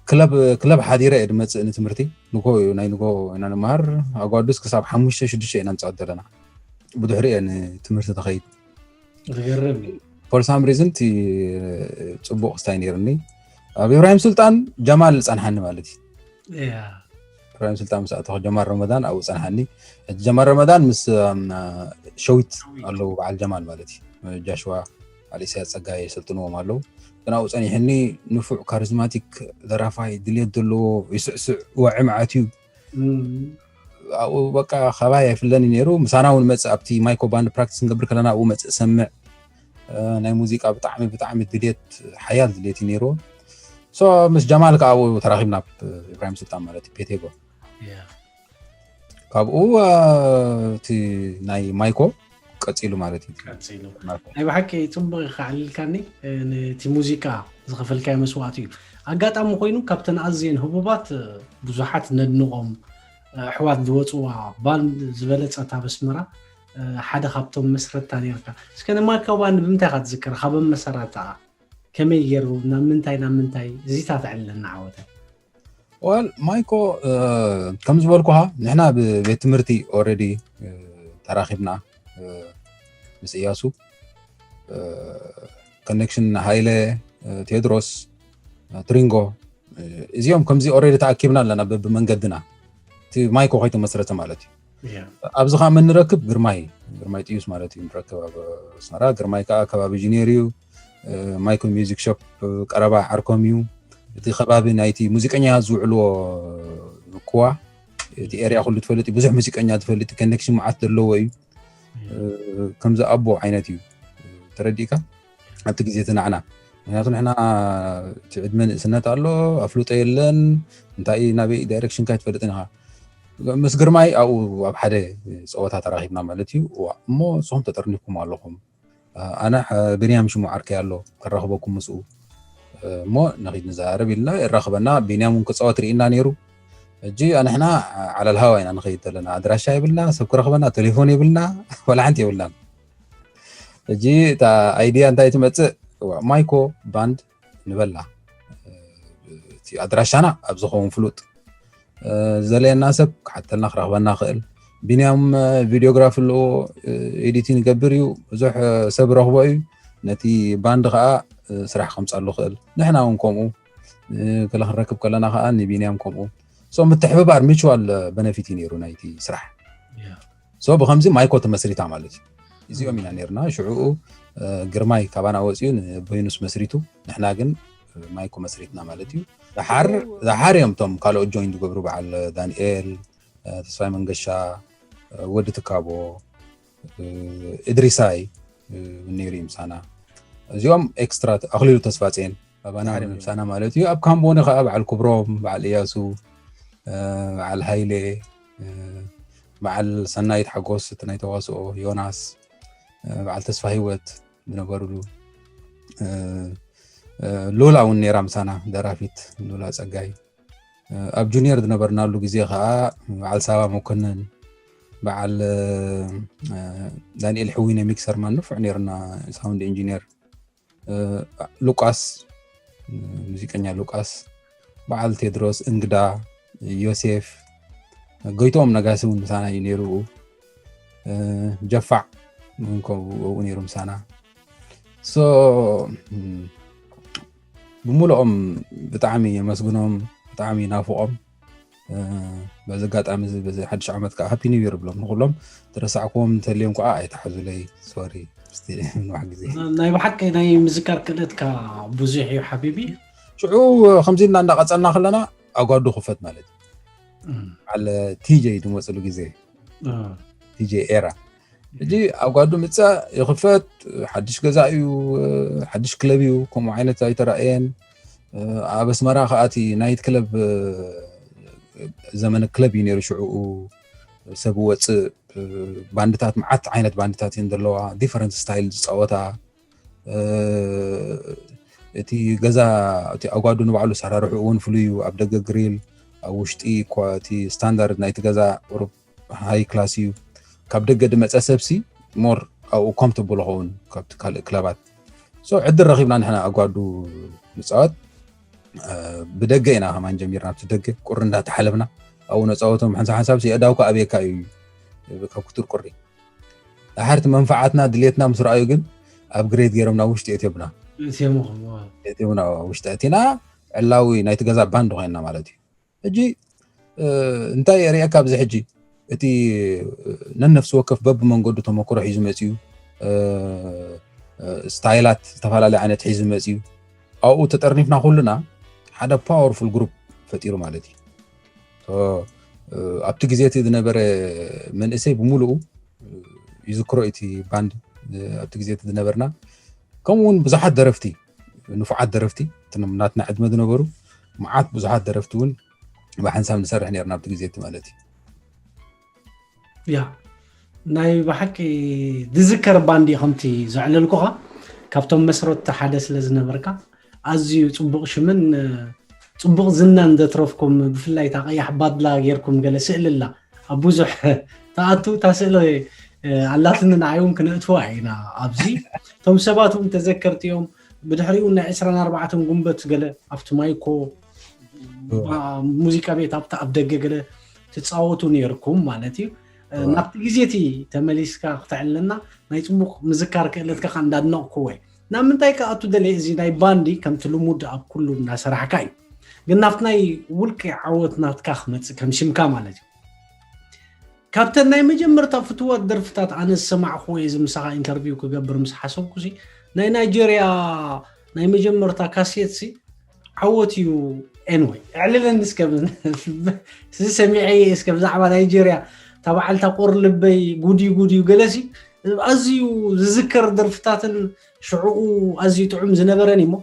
ክለብ ክለብ ሓዲረ እየ ድመፅእ ንትምህርቲ ንጎ እዩ ናይ ንጎ ኢና ንመሃር ኣጓዱስ ክሳብ ሓሙሽተ ሽዱሽተ ኢና ንፃወት ዘለና ብድሕሪ እየ ንትምህርቲ ተኸይድ ዝገርም እዩ for some reason እቲ ፅቡቅ ክስታይ ነይርኒ ኣብ ኢብራሂም ሱልጣን ጀማል ፀንሓኒ ማለት እዩ እያ ኢብራሂም ሱልጣን ምስ ኣተኹ ጀማል ረመዳን ኣብኡ ፀንሓኒ ሕጂ ጀማል ረመዳን ምስ ሸዊት ኣለዉ በዓል ጀማል ማለት እዩ ጃሽዋ በዓል ኢሳያስ ፀጋይ የሰልጥንዎም ኣለዉ ግን ኣብኡ ፀኒሕኒ ንፉዕ ካሪዝማቲክ ደራፋይ ድልየት ዘለዎ ይስዕስዕ ወዒ መዓት እዩ ኣብኡ በቃ ካባይ ኣይፍለኒ ነይሩ ምሳና እውን መፅእ ኣብቲ ማይኮ ባንድ ፕራክቲስ ንገብር ከለና ኣብኡ መፅእ ሰምዕ ናይ ሙዚቃ ብጣዕሚ ብጣዕሚ ድልየት ሓያል ድልየት እዩ ነይርዎ so ምስ ጀማል ከዓ ኣብኡ ተራኺብና ኢብራሂም ስልጣን ማለት እዩ ፔቴጎ ካብኡ እቲ ናይ ማይኮ ቀፂሉ ማለት እዩ ቀፂሉ ናይ ብሓቂ ፅቡቅ ኢካ ኣዕሊልካኒ ነቲ ሙዚቃ ዝኸፈልካዮ መስዋእቲ እዩ ኣጋጣሚ ኮይኑ ካብተን ኣዝየን ህቡባት ብዙሓት ነድንቆም ኣሕዋት ዝወፅዋ ባንድ ዝበለፀት ኣብ ኣስመራ ሓደ ካብቶም መስረታ ነርካ እስከ ንማይኮ ባንድ ብምንታይ ኢካ ትዝክር ካብ ኣመሰራትኣ ከመይ ገይሩ ናብ ምንታይ ናብ ምንታይ እዚታት ዕለና ዓወተ? Well, ማይኮ፣ ከም ዝበልኩኻ ንሕና ብቤት ትምህርቲ already ተራኺብና፣ ምስ እያሱ፣ ኮኔክሽን፣ ሃይለ፣ ቴድሮስ፣ ትሪንጎ፣ እዚኦም ከምዚ already ተኣኪብና ኣለና። በብመንገድና እቲ ማይኮ ከይተመስረተ ማለት እዩ። ኣብዚ ከዓ መን ንረክብ? ግርማይ፣ ግርማይ ጥዩስ ማለት እዩ ንረክብ ኣብ ኣስመራ። ግርማይ ከዓ ከባቢ ጂኔር እዩ። ማይኮ ሚዚክ ሾፕ ቀረባ ዓርኮም እዩ። እቲ ከባቢ ናይቲ ሙዚቀኛ ዝውዕልዎ ክዋ፣ እቲ ኤሪያ ኩሉ ትፈልጥ እዩ። ብዙሕ ሙዚቀኛ ትፈልጥ፣ ኮኔክሽን መዓት ዘለዎ እዩ። ከምዚ ኣቦ ዓይነት እዩ። ተረዲእካ? ኣብቲ ግዜ እቲ ንዓና፣ ምክንያቱ ንሕና እቲ ዕድመ ንእስነት ኣሎ፣ ኣፍልጦ የለን፣ እንታይ ናበይ ዳይሬክሽንካ ኣይትፈልጥን ኢኻ። ምስ ግርማይ ኣብኡ ኣብ ሓደ ፀወታ ተራኺብና ማለት እዩ። እሞ ንስኹም ተጠርኒፍኩም ኣለኹም፣ ኣነ ብንያም ሽሙ ዓርከይ ኣሎ፣ ከራኽበኩም ምስኡ እሞ ንኺድ ንዛረብ ኢልና የራኽበና። ብንያም እውን ክፃወት ርኢና ነይሩ። እጂ ኣንሕና ዓለል ሃዋ ኢና ንኸይድ ዘለና፣ ኣድራሻ የብልና፣ ሰብ ክረኽበና፣ ቴሌፎን የብልና፣ ወላ ሓንቲ የብልናን። እጂ እታ ኣይድያ እንታይ ትመፅእ? ማይኮ ባንድ ንበላ፣ እቲ ኣድራሻና ኣብ ዝኸውን ፍሉጥ ዘልየና ሰብ ክሓተልና ክረኽበና ክእል። ቢንያም ቪዲዮግራፊ ኣለዎ፣ ኤዲቲንግ ይገብር እዩ፣ ብዙሕ ሰብ ረኽቦ እዩ። ነቲ ባንድ ከዓ ስራሕ ከምፃሉ ክእል። ንሕና እውን ከምኡ ክለ ክንረክብ ከለና ከዓ ንቢንያም ከምኡ። ሶ ምትሕብባር ሚቹዋል በነፊት እዩ ነይሩ ናይቲ ስራሕ። ሶ ብከምዚ ማይኮ ተመስሪታ ማለት እዩ። እዚኦም ኢና ነርና ሽዑኡ። ግርማይ ካባና ወፂኡ ንቦይኑስ መስሪቱ፣ ንሕና ግን ማይኮ መስሪትና ማለት እዩ። ዝሓር እዮም እቶም ካልኦት ጆይን ዝገብሩ፣ በዓል ዳንኤል፣ ተስፋይ መንገሻ፣ ወዲ ትካቦ፣ እድሪሳይ ነይሩ እዩ ምሳና። እዚኦም ኤክስትራ ኣክሊሉ ተስፋፅን ኣባና ምሳና ማለት እዩ። ኣብ ካምቦኒ ከዓ በዓል ክብሮም፣ በዓል እያሱ፣ በዓል ሃይሌ፣ በዓል ሰናይት ሓጎስ እቲ ናይ ተዋስኦ፣ ዮናስ፣ በዓል ተስፋ ህይወት ዝነበሩሉ፣ ሉላ እውን ነይራ ምሳና፣ ደራፊት ሉላ ፀጋይ። ኣብ ጁኒየር ዝነበርናሉ ግዜ ከዓ በዓል ሳባ መኮንን፣ በዓል ዳንኤል ሕዊነ ሚክሰር ማን ንፉዕ ነይርና፣ ሳውንድ ኢንጂኒየር፣ ሉቃስ፣ ሙዚቀኛ ሉቃስ፣ በዓል ቴድሮስ እንግዳ፣ ዮሴፍ፣ ጎይቶም ነጋሲ እውን ምሳና እዩ ነይሩ። ጀፋዕ እውን ከምኡ ኣብኡ ነይሩ ምሳና። ሶ ብሙሉኦም ብጣዕሚ የመስግኖም፣ ብጣዕሚ ናፍቆም። በዚ ኣጋጣሚ እዚ በዚ ሓድሽ ዓመት ከዓ ሃፒ ኒው ይር ብሎም ንኩሎም። ተረሳዕክዎም እንተልዮም ከዓ ኣይተሓዙለይ፣ ሶሪ። ምስቲ ንዋሕ ግዜ ናይ ብሓቂ ናይ ምዝካር ክእለትካ ብዙሕ እዩ ሓቢቢ። ሽዑ ከምዚ ኢልና እንዳቀፀልና ከለና ኣጓዱ ክፈት ማለት እዩ። በዓል ቲጀይ ዝመፅሉ ግዜ፣ ቲጀይ ኤራ። ሕጂ ኣጓዱ ምፃእ ይኽፈት፣ ሓድሽ ገዛ እዩ፣ ሓድሽ ክለብ እዩ፣ ከምኡ ዓይነት ኣይተራእየን። ኣብ ኣስመራ ከዓ እቲ ናይት ክለብ ዘመነ ክለብ እዩ ነይሩ ሽዕኡ። ሰብ ወፅእ፣ ባንድታት፣ መዓት ዓይነት ባንድታት እየን ዘለዋ፣ ዲፈረንት ስታይል ዝፃወታ። እቲ ገዛ፣ እቲ ኣጓዱ ንባዕሉ ሰራርሑ እውን ፍሉይ እዩ። ኣብ ደገ ግሪል፣ ኣብ ውሽጢ እኳ እቲ ስታንዳርድ ናይቲ ገዛ ቁሩብ ሃይ ክላስ እዩ። ካብ ደገ ድመፀ ሰብሲ ሞር ኣብኡ ኮምተብል ኸውን ካብቲ ካልእ ክለባት። ሶ ዕድል ረኺብና ንሕና ኣጓዱ ንፃወት። ብደገ ኢና ከማን ጀሚርና፣ ኣብቲ ደገ ቁሪ እንዳተሓለብና ኣብኡ ነፃወቶም። ሓንሳብ ሓንሳብ የእዳውካ ኣብየካ እዩ ካብ ክቱር ቁሪ። ድሓርቲ መንፋዓትና ድሌትና ምስ ረኣዩ ግን ኣብ ግሬድ ገይሮም ናብ ውሽጢ የትዮብና። የትዮብና ውሽጢ ኣቲና ዕላዊ ናይቲ ገዛ ባንድ ኮይንና ማለት እዩ። ሕጂ እንታይ የርእየካ ኣብዚ ሕጂ እቲ ነነፍሲ ወከፍ በብመንገዱ ተመክሮ ሒዙ መፅዩ፣ ስታይላት ዝተፈላለዩ ዓይነት ሒዙ መፅዩ። ኣብኡ ተጠርኒፍና ኩሉና ሓደ ፓወርፉል ግሩፕ ፈጢሩ ማለት እዩ። ኣብቲ ግዜ እቲ ዝነበረ መንእሰይ ብምሉኡ ይዝክሮ እቲ ባንድ ኣብቲ ግዜ እቲ ዝነበርና። ከምኡ እውን ብዙሓት ደረፍቲ፣ ንፉዓት ደረፍቲ፣ እቶም ናትና ዕድመ ዝነበሩ መዓት ብዙሓት ደረፍቲ እውን ብሓንሳብ ንሰርሕ ነርና ኣብቲ ግዜ እቲ ማለት እዩ። ያ ናይ ብሓቂ ዝዝከር ባንድ እዩ። ከምቲ ዘዕለልኩኻ ካብቶም መስረትቲ ሓደ ስለ ዝነበርካ ኣዝዩ ፅቡቕ ሽምን ፅቡቕ ዝናን ዘትረፍኩም፣ ብፍላይ እታ ቀያሕ ባድላ ጌርኩም ገለ ስእሊ ኣላ ኣብ ብዙሕ ተኣቱ እታ ስእሊ ኣላትኒ፣ ንዓይ እውን ክነእትዋ ኢና ኣብዚ። እቶም ሰባት እውን ተዘከርቲ እዮም። ብድሕሪኡ ናይ ዕስራን ኣርባዕተን ጉንበት ገለ ኣብቲ ማይኮ ሙዚቃ ቤት ኣብቲ ኣብ ደገ ገለ ትፃወቱ ነይርኩም ማለት እዩ። ናብቲ ግዜ እቲ ተመሊስካ ክተዕልለና ናይ ፅቡቅ ምዝካር ክእለትካ ከዓ እንዳድነቕኩዎ እየ። ናብ ምንታይ ክኣቱ ደለ? እዚ ናይ ባንዲ ከምቲ ልሙድ ኣብ ኩሉ እናሰራሕካ እዩ፣ ግን ናብቲ ናይ ውልቂ ዓወት ናትካ ክመፅእ ከም ሽምካ ማለት እዩ። ካብተን ናይ መጀመርታ ፍትዋት ደርፍታት ኣነ ዝሰማዕኩዎ እዚ ምሳኻ ኢንተርቪው ክገብር ምስ ሓሰብኩ ሲ ናይ ናይጀርያ ናይ መጀመርታ ካሴት ሲ ዓወት እዩ። ኤንወይ እዕልለኒ እስከ እዚ ሰሚዐ እስከ ብዛዕባ ናይጀርያ እታ በዓልታ ቆር ልበይ ጉድዩ ጉድዩ ገለሲ ኣዝዩ ዝዝከር ደርፍታትን ሽዕኡ ኣዝዩ ጥዑም ዝነበረን እሞ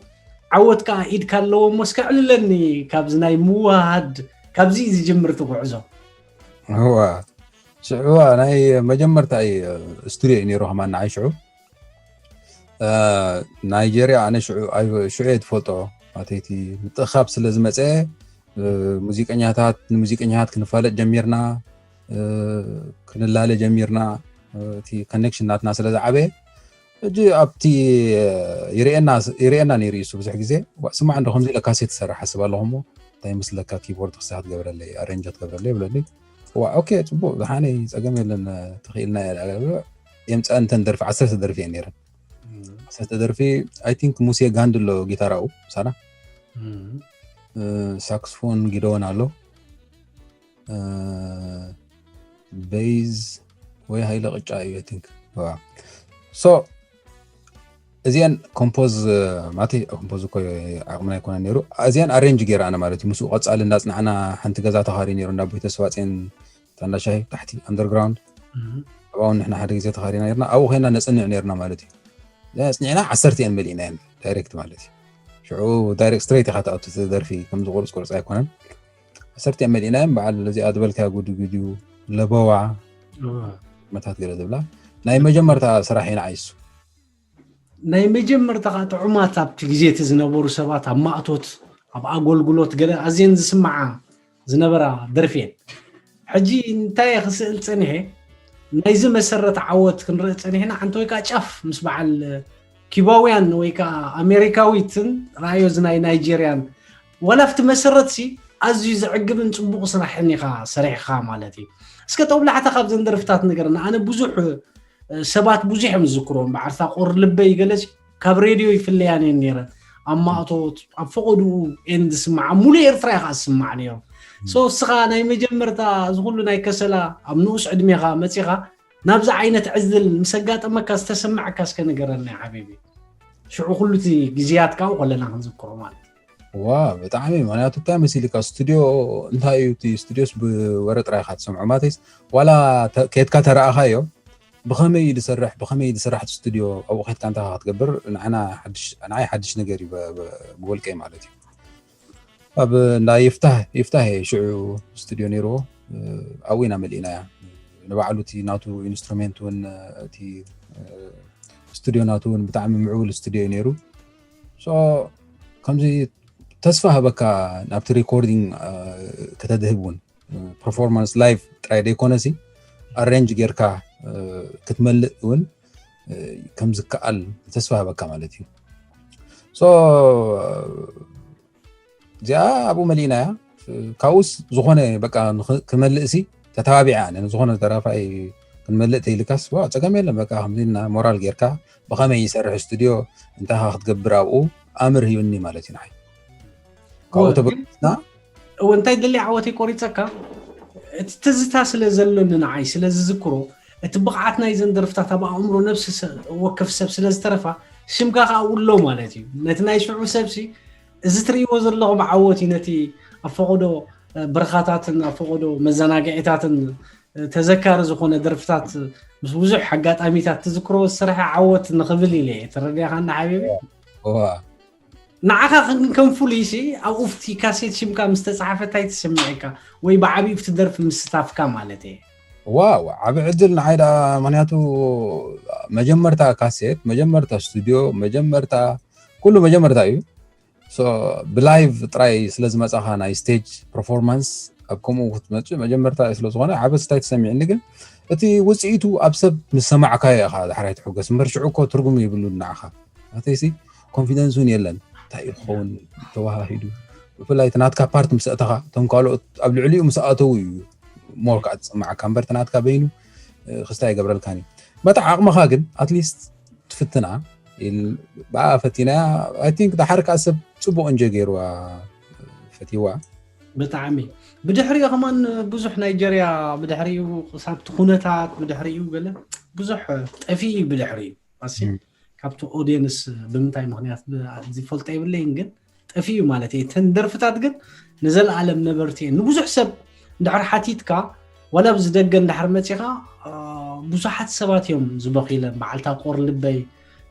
ዓወት ከዓ ኢድካ ኣለዎ እሞ እስከ ዕልለኒ ካብዚ ናይ ምውሃሃድ ካብዚ እዩ ዝጅምር እቲ ጉዕዞ። እዋ ሽዑዋ ናይ መጀመርታ እዩ ስቱዲዮ እዩ ነይሩ ከማን ንዓይ ሽዑ ናይጀርያ ኣነ ሽዑ እየ ትፈልጦ ኣተይቲ ምጥኻብ ስለ ዝመፀ ሙዚቀኛታት ንሙዚቀኛታት ክንፋለጥ ጀሚርና ክንላለ ጀሚርና እቲ ኮኔክሽን ናትና ስለ ዝዓበየ ሕጂ ኣብቲ ይርኤና ነይሩ እዩ ብዙሕ ግዜ ስማዕ እንዶ ከምዚ ኢለ ካሴት ትሰርሕ ሓስብ ኣለኹ ሞ እንታይ ምስለካ ኪቦርድ ክስራሕ ትገብረለይ ኣሬንጃ ትገብረለይ ይብለኒ ዋ ኦኬ ፅቡቅ ዝሓነይ ፀገም የለን ተኽኢልና የምፀአን እተን ደርፊ ዓሰርተ ደርፊ እየን ነይረን ዓሰርተ ደርፊ ኣይ ቲንክ ሙሴ ጋንድ ኣሎ ጊታራኡ ምሳና ሳክስፎን ጊደወን ኣሎ ቤዝ ወይ ሃይለ ቅጫ እዩ ቲንክ ሶ እዚአን ኮምፖዝ ማቲ ኮምፖዝ እኮ ዓቕምና ኣይኮነ ነይሩ እዚአን ኣሬንጅ ገይራ ኣነ ማለት እዩ ምስኡ ቀፃሊ እንዳፅናዕና ሓንቲ ገዛ ተኻሪ ነይሩ እንዳ ቦይ ተስፋፅን ታንዳ ሻሂ ታሕቲ ኣንደርግራውንድ ኣብኡ ንሕና ሓደ ግዜ ተኻሪና ነርና ኣብኡ ኮይና ነፅንዕ ነርና ማለት እዩ ኣፅኒዕና ዓሰርተ እየን መሊእናየን ዳይሬክት ማለት እዩ ሽዑ ዳይሬክት ስትሬት ኢኻ ተኣቱ ደርፊ ከም ዝቁርፅ ቁርፅ ኣይኮነን ዓሰርተ እየን መሊእናየን በዓል እዚኣ ዝበልካያ ጉድጉድ እዩ ለበዋ መታት ገለ ዝብላ ናይ መጀመርታ ስራሕ ኢና ዓይሱ ናይ መጀመርታ ከዓ ጥዑማት ኣብቲ ግዜ እቲ ዝነበሩ ሰባት ኣብ ማእቶት ኣብ ኣገልግሎት ገለ ኣዝየን ዝስምዓ ዝነበራ ደርፊ እየን። ሕጂ እንታይ እየ ክስእል ፀኒሐ ናይዚ መሰረት ዓወት ክንርኢ ፀኒሕና ሓንቲ ወይ ከዓ ጫፍ ምስ በዓል ኪባውያን ወይ ከዓ ኣሜሪካዊትን ረኣዮ እዚ ናይ ናይጀርያን ዋላ ኣብቲ መሰረት ሲ ኣዝዩ ዘዕግብን ፅቡቕ ስራሕን ኢኻ ሰሪሕኻ ማለት እዩ። እስከ ጦብላሕታ ካብዘን ደርፍታት ንገርና ኣነ ብዙሕ ሰባት ብዙሕ እዮም ዝዝክሮም በዓል ሳቆር ልበይ ገለሲ ካብ ሬድዮ ይፍለያን እየን ነይረን ኣብ ማእቶት ኣብ ፈቐድኡ እየን ዝስማዓ ሙሉእ ኤርትራ እዩ ከዓ ዝስማዕ ነይሩ so እስኻ ናይ መጀመርታ እዚ ኩሉ ናይ ከሰላ ኣብ ንኡስ ዕድሜኻ መፂኻ ናብዚ ዓይነት ዕድል ምስ ኣጋጠመካ ዝተሰማዕካ እስከ ንገረና ሓቢቢ ሽዑ ኩሉ እቲ ግዜያት ካብኡ ከለና ክንዝክሮ ማለት ዋ ብጣዕሚ ምክንያቱ እንታይ መሲልካ ስቱድዮ እንታይ እዩ እቲ ስቱድዮስ ብወረ ጥራይ ኢካ ትሰምዖ ማለተይስ ዋላ ከድካ ተረኣኻዮ ብኸመይ እዩ ዝሰርሕ ብኸመይ እዩ ዝስራሕ እቲ ስቱድዮ ኣብኡ ከድካ እንታይ ክትገብር ንዓይ ሓድሽ ነገር እዩ ብወልቀይ ማለት እዩ ኣብ እንዳ ይፍታህ ይፍታህ ሽዑ ስቱድዮ ነይርዎ ኣብኡ ኢና መሊእናያ ንባዕሉ እቲ ናቱ ኢንስትሩሜንት እውን እቲ ስቱድዮ ናቱ እውን ብጣዕሚ ምዕቡል ስቱድዮ እዩ ነይሩ ከምዚ ተስፋ ሃበካ ናብቲ ሪኮርዲንግ ከተድህብ እውን ፐርፎርማንስ ላይቭ ጥራይ ዘይኮነሲ ኣሬንጅ ጌርካ ክትመልእ እውን ከም ዝከኣል ተስፋ ሃበካ ማለት እዩ እዚኣ ኣብኡ መሊእናያ ካብኡስ ዝኾነ በቃ ክመልእ ሲ ተተባቢዐ ኣነ ዝኾነ ደራፋይ ክንመልእ ተይልካስ ዋ ፀገም የለን በቃ ከምዚና ሞራል ጌርካ ብኸመይ ይሰርሕ ስቱድዮ እንታይ ክትገብር ኣብኡ ኣምር ሂብኒ ማለት እዩ ንዓይ ካብኡ ተበና እወ እንታይ ደሊ ዓወተይ ቆሪፀካ እቲ ትዝታ ስለ ዘሎኒ ንዓይ ስለ ዝዝክሮ እቲ ብቕዓት ናይ ዘን ደርፍታት ኣብ ኣእምሮ ነብሲ ወከፍ ሰብ ስለ ዝተረፋ ሽምካ ከዓ ውሎ ማለት እዩ ነቲ ናይ ሽዑ ሰብሲ እዚ ትርእይዎ ዘለኹም ዓወት እዩ ነቲ ኣብ ፈቐዶ በረኻታትን ኣብ ፈቐዶ መዘናግዒታትን ተዘካሪ ዝኾነ ደርፍታት ምስ ብዙሕ ኣጋጣሚታት ትዝክሮ ዝስርሐ ዓወት ንኽብል ኢለ እየ ተረዲእኻና ሓቢቢ ንዓኻ ከም ፍሉይ ሲ ኣብኡ ፍቲ ካሴት ሽምካ ምስ ተፃሓፈ እንታይ ትስምዐካ ወይ ብዓብዩ ፍቲ ደርፊ ምስታፍካ ማለት እየ ዋው ዓብ ዕድል ንዓይ ደኣ ምክንያቱ መጀመርታ ካሴት መጀመርታ ስቱድዮ መጀመርታ ኩሉ መጀመርታ እዩ ብላይቭ ጥራይ ስለ ዝመፃኻ ናይ ስቴጅ ፐርፎርማንስ ኣብ ከምኡ ክትመፅእ መጀመርታ ስለ ዝኾነ ዓበስ እንታይ ተሰሚዕኒ ግን እቲ ውፅኢቱ ኣብ ሰብ ምስ ሰማዕካዮ ኢኻ ዳሕራይ ትሕጎስ እምበር ሽዑ እኮ ትርጉም ይብሉ ንዓኻ ናተይሲ ኮንፊደንስ እውን የለን። እንታይ እዩ ክኸውን ተዋሃሂዱ? ብፍላይ እቲ ናትካ ፓርት ምስ ኣእተኻ፣ እቶም ካልኦት ኣብ ልዕሊኡ ምስ ኣእተዉ እዩ ሞር ከዓ ዝፅማዓካ እምበር፣ እቲ ናትካ በይኑ ክስታይ ኣይገብረልካን እዩ። በታ ዓቕምኻ ግን ኣትሊስት ትፍትና። ብኣ ፈቲና። ኣይ ቲንክ ዳሓር ከዓ ሰብ ፅቡቅ እንጀ ገይርዋ፣ ፈቲዋ። ብጣዕሚ። ብድሕሪኡ ከማን ብዙሕ ናይጀርያ፣ ብድሕሪኡ ክሳብቲ ኩነታት፣ ብድሕሪኡ ገለ ብዙሕ ጠፊኡ እዩ። ብድሕሪኡ ኣሲ ካብቲ ኦዲየንስ ብምንታይ ምክንያት ዝፈልጦ የብለይን፣ ግን ጠፊኡ ማለት እየ። እተን ደርፍታት ግን ንዘለኣለም ነበርቲ እየን። ንብዙሕ ሰብ እንድሕር ሓቲትካ፣ ዋላ ኣብዚ ደገ እንድሕር መፂኻ፣ ብዙሓት ሰባት እዮም ዝበኺለን። በዓልታ ቆር ልበይ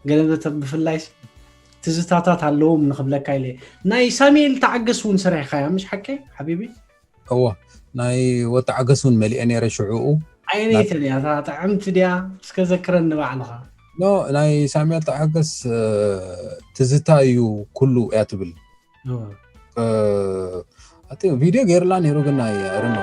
ገለመተ ብፍላይ ትዝታታት ኣለዎም ንክብለካ ኢለ። ናይ ሳሙኤል ተዓገስ እውን ሰሪሕካያ፣ ምሽ ሓቂ ሓቢቢ? እዎ፣ ናይ ወተዓገስ እውን መሊአ ነይረ ሽዕኡ። ዓይነይትን እያ እታ ጥዕምቲ ድያ? እስከ ዘክረኒ ባዕልኻ። ኖ፣ ናይ ሳሙኤል ተዓገስ ትዝታ እዩ ኩሉ እያ ትብል። ቪድዮ ገይርላ ነይሩ ግን ናይ ርኖ።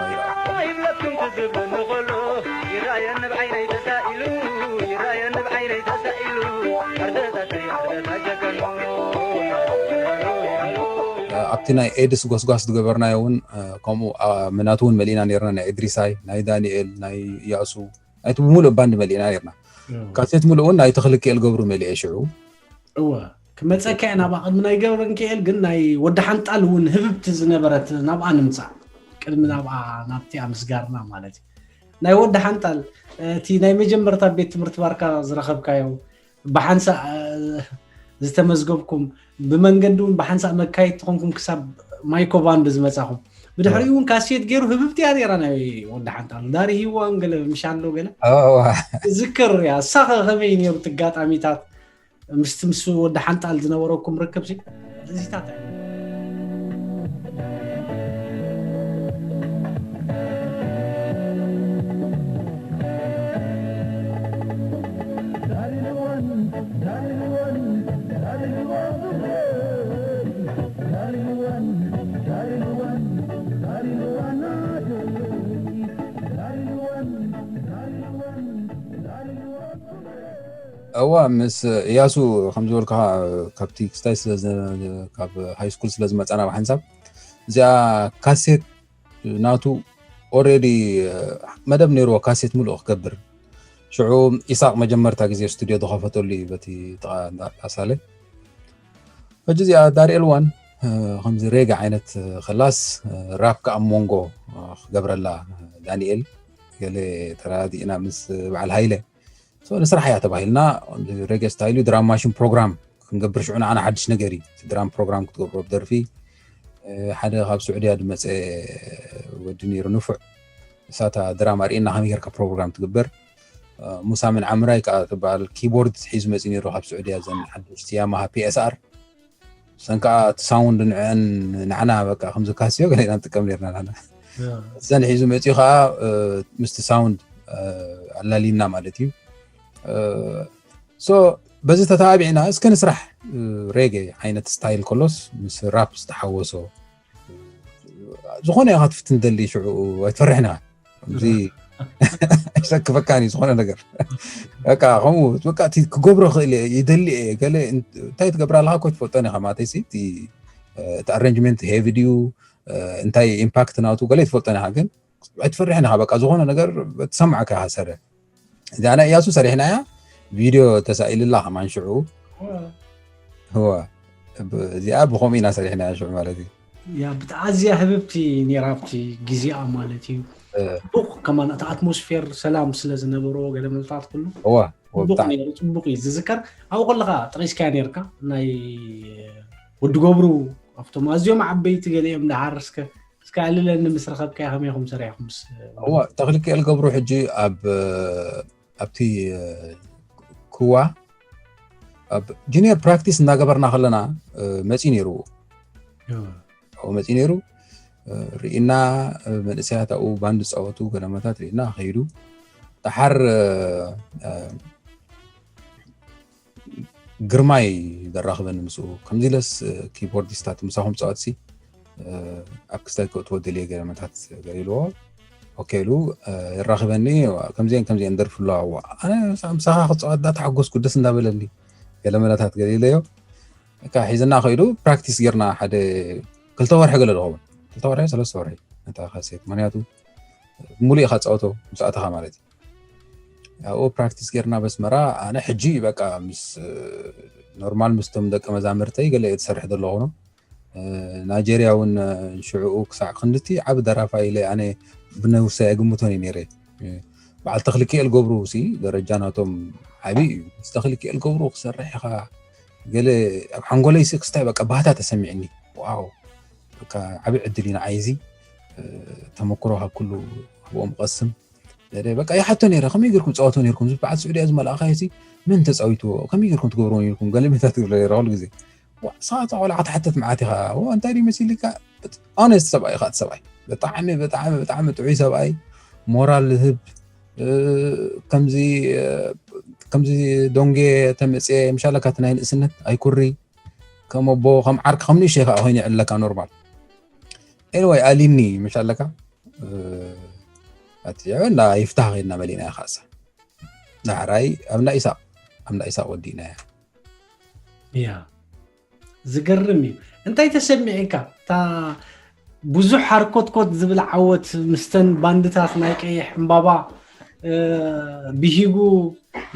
ኣብቲ ናይ ኤድስ ጎስጓስ ዝገበርናዮ እውን ከምኡ ምናቱ እውን መሊእና ነርና። ናይ እድሪሳይ፣ ናይ ዳንኤል፣ ናይ ያሱ፣ ናይቲ ብምሉእ ባንድ መሊእና ነርና። ካሴት ምሉእ እውን ናይ ተኽልክኤል ገብሩ መሊኤ ሽዑ። እወ፣ ክመፀካ እየ ናብኣ። ቅድሚ ናይ ገብረንክኤል ግን ናይ ወዲ ሓንጣል እውን ህብብቲ ዝነበረት ናብኣ ንምፃእ። ቅድሚ ናብኣ ናብቲኣ ምስጋርና ማለት እዩ። ናይ ወዲ ሓንጣል እቲ ናይ መጀመርታ ቤት ትምህርቲ ባርካ ዝረኸብካዮ ብሓንሳእ ዝተመዝገብኩም፣ ብመንገዲ እውን ብሓንሳእ መካየድቲ ኮንኩም ክሳብ ማይኮ ባንድ ዝመፃኹም። ብድሕሪኡ እውን ካሴት ገይሩ ህብብቲ እያ ነይራ ናይ ወዲ ሓንጣል። ዳሪ ሂዋን ገለ ምሻሎ ገለ ዝክር እያ። እሳ ከ ከመይ ነይሩ እቲ ኣጋጣሚታት? ምስቲ ምስ ወዲ ሓንጣል ዝነበረኩም ርክብ ሲ እዚታት እዋ፣ ምስ እያሱ ከም ዝበልካ ካብቲ ክስታይ ስለ ካብ ሃይ ስኩል ስለ ዝመፃና ብሓንሳብ እዚኣ ካሴት ናቱ ኦሬዲ መደብ ነይርዎ ካሴት ምሉእ ክገብር። ሽዑ ኢሳቅ መጀመርታ ግዜ ስቱዲዮ ዝኸፈተሉ እዩ በቲ ጥቓ እንዳ ሳለ። ሕጂ እዚኣ ዳርኤል ዋን ከምዚ ሬጋ ዓይነት ከላስ ራፕ ከዓ ሞንጎ ክገብረላ ዳንኤል ገለ ተራዲእና ምስ በዓል ሃይለ ንስራሕ እያ ተባሂልና። ሬጌ ስታይል ድራም ማሽን ፕሮግራም ክንገብር ሽዑ ንዓና ሓድሽ ነገር እዩ። ድራም ፕሮግራም ክትገብሮ ብደርፊ ሓደ ካብ ስዑድያ ዝመፀ ወዲ ነይሩ ንፉዕ። እሳታ ድራም ኣርእየና ከመይ ጌርካ ፕሮግራም ትግበር። ሙሳ ምን ዓምራይ ከዓ ትበሃል ኪቦርድ ሒዙ መፂኡ ነይሩ ካብ ስዑድያ፣ ዘን ሓደሽቲ ያማሃ ፒ ኤስ ኣር። ሰን ከዓ እቲ ሳውንድ ንዕን ንዓና በቃ ከምዚ ካስዮ ገለ ኢና ንጥቀም ነርና ንዓና። ዘን ሒዙ መፂኡ ከዓ ምስቲ ሳውንድ ኣላሊና ማለት እዩ። ሶ በዚ ተተባቢዕና እስከ ንስራሕ ሬጌ ዓይነት ስታይል ከሎስ ምስ ራፕ ዝተሓወሶ ዝኾነ ኢኻ ትፍትን ደሊ ሽዑ ኣይትፈርሕን ኢኻ። እዚ ኣይሰክፈካን እዩ ዝኾነ ነገር። በቃ ከምኡ በቃ እቲ ክገብሮ ክእል እየ፣ ይደሊ እየ፣ ገለ እን-፣ እንታይ ትገብር ኣለኻ እኮ ትፈልጦን ኢኻ። ማለተይ ሲ እቲ፣ እ፣ እቲ ኣሬንጅመንት ሄቪ ድዩ፣ እ፣ እንታይ ኢምፓክት ናቱ ገለ ትፈልጦን ኢኻ። ግን ኣይትፈርሕን ኢኻ። በቃ ዝኾነ ነገር ትሰማዕካ ኢኻ ሰረ። እዚኣ ናይ እያሱ ሰሪሕናያ፣ ቪድዮ ተሳኢልላ ከማን ሽዑ። እዋ፣ ብ-፣ እዚኣ ብኸምኡ ኢና ሰሪሕናያ ሽዑ ማለት እዩ። ያ፣ ብጣ-፣ ኣዝያ ህብብቲ ነይራ ኣብቲ ግዜኣ ማለት እዩ። እ። ጽቡቕ ከማን እቲ ኣትሞስፌር ሰላም ስለ ዝነበሮ ገለ መልታት ኩሉ እዋ፣ እዋ፣ ጽቡቕ ብጣዕሚ። ነይሩ፣ ጽቡቕ እዩ ዝዝከር። ኣብኡ ከለኻ ጠቒስካያ ነይርካ፣ ናይ ወዲ ገብሩ ኣብቶም ኣዝዮም ዓበይቲ ገለ እዮም። ደሓር እስከ፣ እስከ ኣልለኒ፣ ምስ ረኸብካዮ ከመይ ኢኹም ሰሪሕኩምስ? እዋ፣ ተኽልኪኤል ገብሩ ሕጂ ኣብ፣ ኣብቲ፣ ክዋ ኣብ ጁኒየር ፕራክቲስ እናገበርና ከለና፣ እ፣ መፂኡ ነይሩ። እዋ። ኣብኡ መፂኡ ነይሩ። እ፣ ርኢና፣ እ፣ መንእሰያት ኣብኡ ባንድ ዝፃወቱ ገለመታት ርኢና ከይዱ። ደሓር፣ እ፣ እ፣ ግርማይ ዘራኽበኒ ምስኡ። ከምዚ ኢለስ፣ እ፣ ኪቦርዲስታት ምሳኹም ፃወትሲ፣ እ፣ ኣብ ክስታይ ከእትዎ ደልየ ገለመታት ገለ ኢልዎ። ኦኬ ኢሉ፣ እ፣ የራኽበኒ። ከምዚአን ከምዚአን ደርፊ ኣለዋ። ኣነ ምሳ-፣ ምሳኻ ክፃወት ዳ ተሓጎስኩ፣ ደስ እንዳበለኒ። ገለመለታት ገለ ኢለዮ። በቃ ሒዝና ከይዱ ፕራክቲስ ጌርና ሓደ ክልተ ወርሒ ገለ ዝኸውን፣ ክልተ ወርሒ ሰለስተ ወርሒ ነታ ካሴት፣ ምክንያቱ ሙሉእ ኢኻ ትፃወቶ ምስ ኣተኻ ማለት እዩ። ኣብኡ ፕራክቲስ ጌርና በስመራ። ኣነ ሕጂ በቃ ምስ ኖርማል ምስቶም ደቂ መዛምርተይ ገለ እየ ትሰርሕ ዘለኹ ነው። ናይጀርያ እውን ሽዕኡ ክሳዕ ክንድቲ ዓብ ደራፋይ ኢለ ኣነ ብነብሰይ ኣይግምቶን እዩ ነይረ። በዓል ተኽልኪኤል ገብሩ ሲ ደረጃ ናቶም ዓቢ እዩ። ምስ ተኽልኪኤል ገብሩ ክሰርሕ ኢኻ ገለ ኣብ ሓንጎለይ ሲ ክስታይ በቃ ባህታ ተሰሚዕኒ። ዋው በቃ ዓቢ ዕድል እዩ ንዓይ እዚ። ተመክሮ ካብ ኩሉ ኣብኦም ቀስም። በቃ ይሓቶ ነይረ፣ ከመይ ጌርኩም ትፃወቶ ነይርኩም? እዚ በዓል ስዑድያ ዝመልኣኻዮ ሲ መን ተፃዊትዎ? ከመይ ጌርኩም ትገብርዎ ነይርኩም? ገለ ሜታት ትብሎ ነይረ ኩሉ ግዜ። ዋ፣ ንስኻ እታ ቆልዓ ክትሓተት መዓት ኢኻ። ዋ፣ እንታይ ድዩ መሲልካ? ኦነስት ሰብኣይ ኢኻ፣ እቲ ሰብኣይ ብጣዕሚ፣ ብጣዕሚ፣ ብጣዕሚ ጥዑይ ሰብኣይ፣ ሞራል ዝህብ፣ እ፣ ከምዚ፣ እ፣ ከምዚ ዶንጌ ተመፅየ፣ ምሻለካ እቲ ናይ ንእስነት ኣይኩሪ፣ ከም ኣቦ፣ ከም ዓርኪ፣ ከም ንእሽተይ ከዓ ኮይኑ ይዕለካ ኖርማል። ኤኒወይ፣ ኣሊኒ፣ ምሻለካ፣ እ፣ ኣቲ፣ እና ይፍታህ ከይድና መሊእና ኢኻ እሳ። ዳሕራይ ኣብ እንዳ ኢሳቅ፣ ኣብ እንዳ ኢሳቅ ወዲእናያ። እያ፣ ዝገርም እዩ። እንታይ ተሰሚዕካ? እታ ብዙሕ ሃርኮትኮት ዝብል ዓወት ምስተን ባንድታት ናይ ቀይሕ ዕምባባ፣ እ፣ ብሂጉ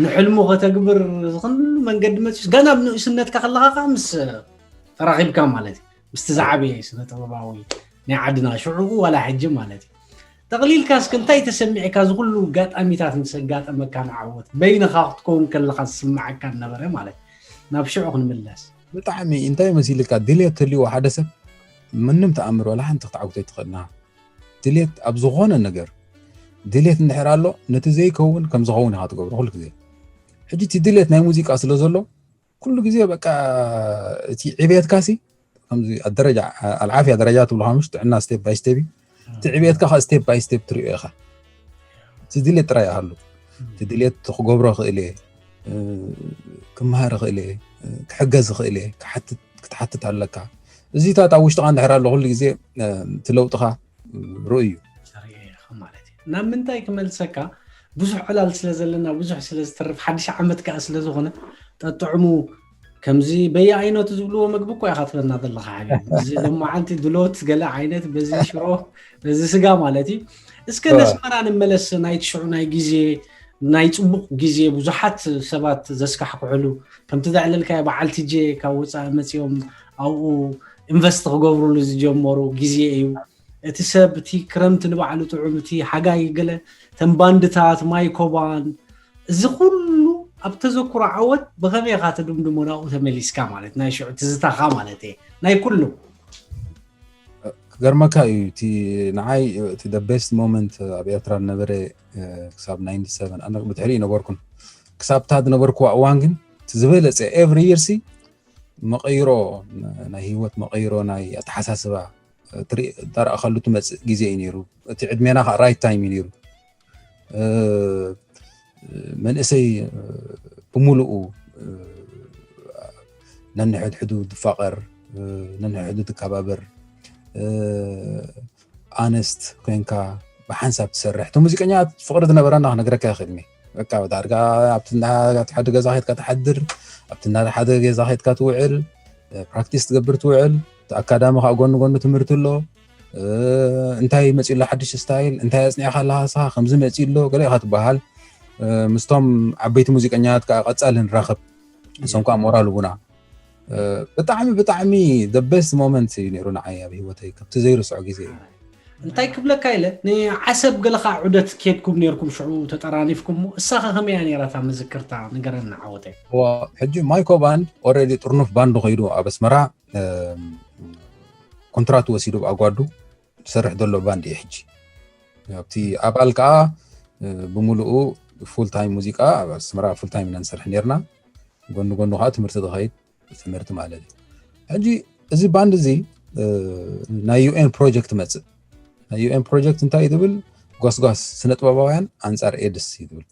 ንሕልሙ ከተግብር ዝኽሉ መንገዲ መፂስ፣ ገና ኣብ ንእስነትካ ከለኻ ከዓ ምስ ተራኺብካ ማለት እዩ። ምስቲ ዝዓበየ ስነ ጥበባዊ ናይ ዓድና ሽዑኡ ዋላ ሕጂ ማለት እዩ። ጠቕሊልካ እስከ እንታይ ተሰሚዕካ? እዚ ኩሉ ኣጋጣሚታት ምስ ኣጋጠመካ ንዓወት በይንኻ ክትከውን ከለኻ ዝስምዓካ ዝነበረ ማለት እዩ። ናብ ሽዑ ክንምለስ። ብጣዕሚ እንታይ መሲልካ ድልየት ተልዎ ሓደ ሰብ ምንም ተኣምር ዋላ ሓንቲ ክትዓውቶ ኣይትኽእልና። ድልየት ኣብ ዝኾነ ነገር ድልየት እንድሕር ኣሎ ነቲ ዘይከውን ከም ዝኸውን ኢኻ ትገብሮ ኩሉ ግዜ። ሕጂ እቲ ድልየት ናይ ሙዚቃ ስለ ዘሎ ኩሉ ግዜ በቃ እቲ ዕብየትካ ሲ ከምዚ ኣደረጃ ኣልዓፍያ ደረጃ ትብሎ ከምሽ ጥዕና ስቴፕ ባይ ስቴፕ እዩ። እቲ ዕብየትካ ከዓ ስቴፕ ባይ ስቴፕ ትሪኦ ኢኻ። እቲ ድሌት ጥራይ ይሃሉ። እቲ ድሌት ክገብሮ ክእል እየ፣ እ፣ ክመሃር ክእል እየ፣ እ፣ ክሕገዝ ክእል እየ፣ ክሓትት፣ ክትሓትት ኣለካ። እዚታት ኣብ ውሽጥኻ እንድሕር ኣሎ ኩሉ ግዜ፣ እ፣ እቲ ለውጥኻ ርኡይ እዩ። ዘርኢ ኢኻ ማለት እዩ። ናብ ምንታይ ክመልሰካ፣ ብዙሕ ዕላል ስለ ዘለና፣ ብዙሕ ስለ ዝተርፍ፣ ሓድሽ ዓመት ከኣ ስለ ዝኾነ፣ ጠጥዕሙ ከምዚ በየኣይነቱ ዝብልዎ መግቢ እኮ ኢኻ ትበና ዘለኻ ሓቢቢ። እዚ ሎማዓንቲ ድሎት ገለ ዓይነት በዚ ሽሮ፣ በዚ ስጋ ማለት እዩ። እስከ እ። ነስመራ ንመለስ፣ ናይቲ ሽዑ ናይ ግዜ፣ ናይ ጽቡቕ ግዜ፣ ብዙሓት ሰባት ዘስካሕክሕሉ፣ ከምቲ ዘዕለልካዮ በዓል ቲጄ ካብ ወጻኢ መጺኦም ኣብኡ ኢንቨስት ክገብሩሉ ዝጀመሩ ግዜ እዩ። እቲ ሰብ፣ እቲ ክረምቲ ንባዕሉ ጥዑም፣ እቲ ሓጋይ ገለ፣ እተን ባንድታት፣ ማይኮባን፣ እዚ ኩሉ ኣብ ተዘክሮ ዓወት ብኸመይ ኢኻ ትድምድሞ ናብኡ ተመሊስካ ማለት ናይ ሽዑ ትዝታኻ ማለት እየ ናይ ኩሉ። ክገርመካ እዩ እቲ ንዓይ እቲ the best moment ኣብ ኤርትራ ዝነበረ፣ እ፣ ክሳብ ናይንቲ ሰቨን ኣነ ብድሕሪኡ ነበርኩን ክሳብ እታ ዝነበርኩዋ እዋን ግን እቲ ዝበለጸ every year ሲ መቐይሮ ናይ ህይወት መቐይሮ ናይ ኣተሓሳስባ ትርኢ ተረእኸሉ ትመፅእ ግዜ እዩ ነይሩ። እቲ ዕድሜና ከዓ right time እዩ ነይሩ። እ፣ መንእሰይ፣ እ፣ ብምሉኡ፣ እ፣ ነንሕድሕዱ ዝፋቐር፣ እ፣ ነንሕድሕዱ ዝከባበር፣ እ፣ ኣነስት ኮይንካ ብሓንሳብ ትሰርሕ። እቲ ሙዚቀኛ ፍቕሪ ዝነበረና ክነግረካ ይኽእል እየ። በቃ ዳርጋ ኣብቲ እንዳ ሓደ ገዛ ኸይድካ ትሓድር፣ ኣብቲ እንዳ ሓደ ገዛ ኸይድካ ትውዕል፣ እ፣ ፕራክቲስ ትገብር ትውዕል። እቲ ኣካዳሚ ከዓ ጎኒ ጎኒ ትምህርቲ ኣሎ። እ፣ እንታይ መፂኡ ኣሎ ሓድሽ ስታይል፣ እንታይ ኣፅኒዕካ ኣለካ ንስኻ፣ ከምዚ መፂኡ ኣሎ ገለ ኢኻ ትበሃል። እ፣ ምስቶም ዓበይቲ ሙዚቀኛታት ከዓ ቀፃሊ ንራኸብ። ንሶም ከዓ ሞራል ህቡና። እ፣ ብጣዕሚ፣ ብጣዕሚ the best moment እዩ ነይሩ ንዓይ ኣብ ህይወተይ። ካብቲ ዘይርስዖ ግዜ እዩ። እንታይ ክብለካ ኢለ፣ ንዓሰብ ገለ ከዓ ዑደት ኬድኩም ነይርኩም፣ ሽዑ ተጠራኒፍኩም እሞ፣ እሳኸ ከመይ እያ ነይራ እታ መዘክርታ? ንገረና ዓወተይ። እዋ፣ ሕጂ ማይኮ ባንድ ኦልሬዲ ጥርኑፍ ባንዱ ከይዱ ኣብ ኣስመራ፣ እ፣ ኮንትራት ወሲዱ ኣብ ኣጓዱ ዝሰርሕ ዘሎ ባንድ እዩ ሕጂ። ኣብቲ ኣባል ከዓ፣ እ፣ ብምሉኡ ፉል ታይም ሙዚቃ ኣብ ኣስመራ ፉል ታይም ኢና ንሰርሕ ነይርና። ጎኒ ጎኒ ከዓ ትምህርቲ ዝኸይድ ትምህርቲ ማለት እዩ። ሕጂ እዚ ባንድ እዚ፣ እ፣ ናይ ዩ ኤን ፕሮጀክት መጽእ። ናይ ዩ ኤን ፕሮጀክት እንታይ እዩ ዝብል? ጓስጓስ ስነ ጥበባውያን ኣንጻር ኤድስ እዩ ዝብል።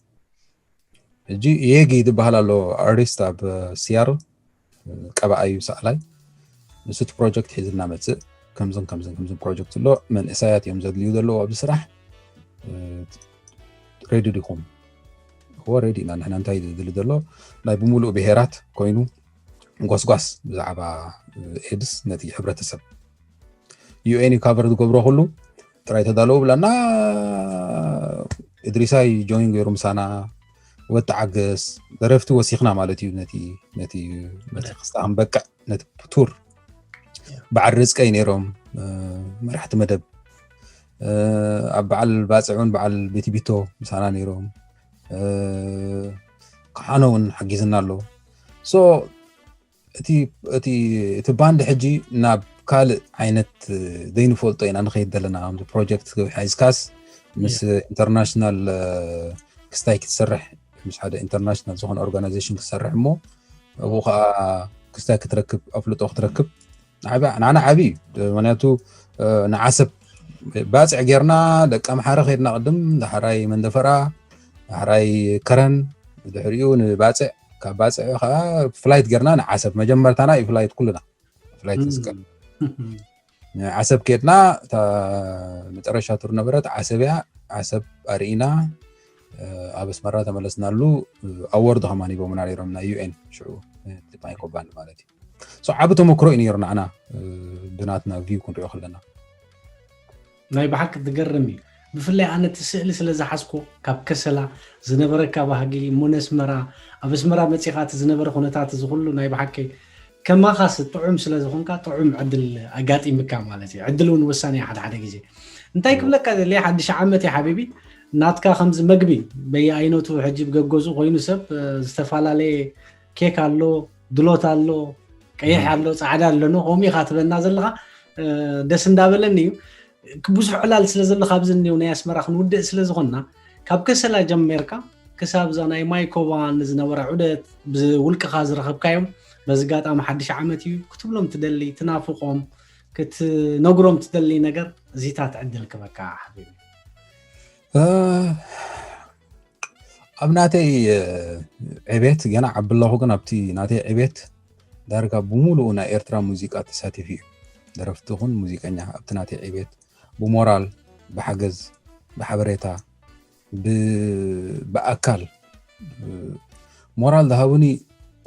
ሕጂ የጊ ዝበሃል ኣሎ ኣርቲስት ኣብ ሲያትል፣ ቀባኣይ እዩ ሰኣላይ። ንሱ እቲ ፕሮጀክት ሒዝልና መጽእ። ከምዝን ከምዝን ከምዝን ፕሮጀክት ኣሎ፣ መንእሰያት እዮም ዘድልዩ ዘለዉ ኣብዚ ስራሕ። እ፣ ሬዲ ዲኹም? እዎ ሬዲ ኢና ንሕና። እንታይ እዩ ዝድሊ ዘሎ? ናይ ብምሉእ ብሄራት ኮይኑ ጎስጓስ ብዛዕባ ኤድስ ነቲ ሕብረተሰብ ዩኤን እዩ ካቨር ዝገብሮ ኩሉ ጥራይ ተዳለዉ ብላና። እድሪሳይ ጆይን ገይሩ ምሳና ወተዓገስ ደረፍቲ ወሲኽና ማለት እዩ። ነቲ ነቲ ነቲ ክስታ ክንበቅዕ ነቲ ቱር በዓል ርዝቀይ ነይሮም መራሕቲ መደብ፣ ኣብ በዓል ባፅዕ እውን በዓል ቤቲ ቢቶ ምሳና ነይሮም። ክሓኖ እውን ሓጊዝና ኣሎ። ሶ እቲ እቲ እቲ ባንድ ሕጂ ናብ ካልእ ዓይነት ዘይንፈልጦ ኢና ንኸይድ ዘለና። ከምዚ ፕሮጀክት ሓይዝካስ ምስ ኢንተርናሽናል ክስታይ ክትሰርሕ፣ ምስ ሓደ ኢንተርናሽናል ዝኾነ ኦርጋናይዜሽን ክትሰርሕ እሞ ኣብኡ ከዓ ክስታይ ክትረክብ ኣፍልጦ ክትረክብ ንዓና ዓብዪ እዩ። ምክንያቱ ንዓሰብ ባፅዕ ጌርና ደቂ ኣምሓረ ከይድና ቅድም ዳሕራይ መንደፈራ ዳሕራይ ከረን ድሕሪኡ ንባፅዕ ካብ ባፅዕ ከዓ ፍላይት ጌርና ንዓሰብ መጀመርታና እዩ ፍላይት ኩልና ፍላይት ንስቀል ዓሰብ ከድና እታ መጨረሻ ቱር ነበረት ዓሰብ እያ። ዓሰብ ኣርኢና ኣብ ኣስመራ ተመለስናሉ። ኣወርድ ከማን ሂቦምና ነይሮም ናይ ዩኤን ሽዑ ማይኮ ባንድ ማለት እዩ። ዓቢ ተመክሮ እዩ ነይሩ ንዓና ብናትና ቪው ክንሪኦ ከለና። ናይ ብሓቂ ትገርም እዩ። ብፍላይ ኣነ እቲ ስእሊ ስለ ዝሓዝኮ ካብ ከሰላ ዝነበረካ ባህጊ እሞ ነስመራ ኣብ ኣስመራ መፂኻ እቲ ዝነበረ ኩነታት እዚ ኩሉ ናይ ብሓቂ ከማኻስ ጥዑም ስለ ዝኾንካ ጥዑም ዕድል ኣጋጢምካ ማለት እዩ። ዕድል እውን ወሳኒ ሓደ ሓደ ግዜ እንታይ ክብለካ ዘለ ሓድሽ ዓመት እዩ ሓቢቢ ናትካ ከምዚ መግቢ በየኣይነቱ ሕጂ ብገገዝኡ ኮይኑ ሰብ ዝተፈላለየ ኬክ ኣሎ ድሎት ኣሎ ቀይሕ ኣሎ ፃዕዳ ኣሎ ከምኡ ኢኻ ትበና ዘለኻ ደስ እንዳበለኒ እዩ። ብዙሕ ዕላል ስለ ዘሎ ካብዚ እኒው ናይ ኣስመራ ክንውድእ ስለ ዝኾንና ካብ ከሰላ ጀሚርካ ክሳብ እዛ ናይ ማይኮባን ዝነበረ ዑደት ብውልቅኻ ዝረኸብካዮም በዚ ጋጣሚ ሓድሽ ዓመት እዩ ክትብሎም ትደሊ ትናፍቆም ክትነግሮም ትደሊ ነገር እዚታት ዕድል ክበካ ሓቢቢ። ኣብ ናተይ ዕቤት ገና ዓቢ ኣለኹ ግን ኣብቲ ናተይ ዕቤት ዳርጋ ብሙሉኡ ናይ ኤርትራ ሙዚቃ ተሳቲፉ እዩ። ደረፍቲ ኹን ሙዚቀኛ ኣብቲ ናተይ ዕቤት ብሞራል ብሓገዝ ብሓበሬታ ብኣካል ሞራል ዝሃቡኒ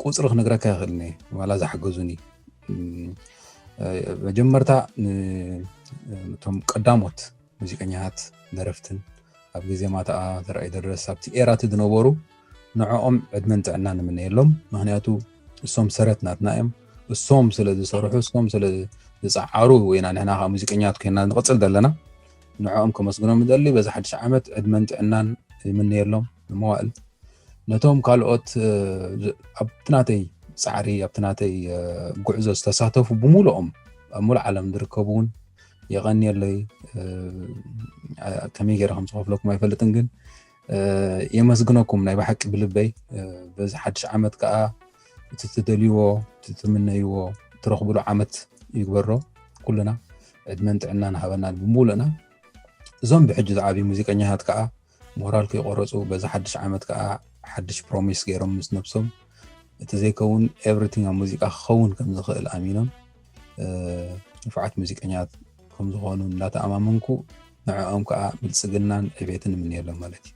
ቁፅሪ ክነግረካ ይኽእልኒ ዋላ ዝሓገዙኒ መጀመርታ እቶም ቀዳሞት ሙዚቀኛታት ደረፍትን ኣብ ግዜ ማተኣ ዘርኣይ ደረስ ኣብቲ ኤራቲ ዝነበሩ ንዕኦም ዕድመን ጥዕና ንምነየሎም ምክንያቱ እሶም ሰረት ናትና እዮም እሶም ስለ ዝሰርሑ እሶም ስለ ዝፀዓሩ ኢና ንሕና ከዓ ሙዚቀኛት ኮይና ንቕፅል ዘለና ንዕኦም ከመስግኖም ይደሊ በዚ ሓድሽ ዓመት ዕድመን ጥዕናን ይምነየሎም ንመዋእል ነቶም ካልኦት ኣብቲ ናተይ ፃዕሪ ኣብቲ ናተይ ጉዕዞ ዝተሳተፉ ብምሉኦም ኣብ ሙሉእ ዓለም ዝርከቡ እውን የቐንየለይ ከመይ ገይረ ከም ዝኸፍለኩም ኣይፈልጥን ግን የመስግነኩም ናይ ብሓቂ ብልበይ በዚ ሓድሽ ዓመት ከዓ እቲ ትደልይዎ እቲ ትምነይዎ ትረኽብሉ ዓመት ይግበሮ ኩልና ዕድመን ጥዕናን ሃበና ብምሉእና እዞም ብሕጂ ዝዓብዩ ሙዚቀኛታት ከዓ ሞራል ከይቆረፁ በዚ ሓድሽ ዓመት ከዓ ሓድሽ ፕሮሚስ ገይሮም ምስ ነብሶም እቲ ዘይከውን ኤቭሪቲንግ ኣብ ሙዚቃ ክኸውን ከም ዝኽእል ኣሚኖም ንፉዓት ሙዚቀኛት ከም ዝኾኑ እንዳተኣማመንኩ ንዕኦም ከዓ ብልፅግናን ዕቤትን እምንየሎም ማለት እዩ።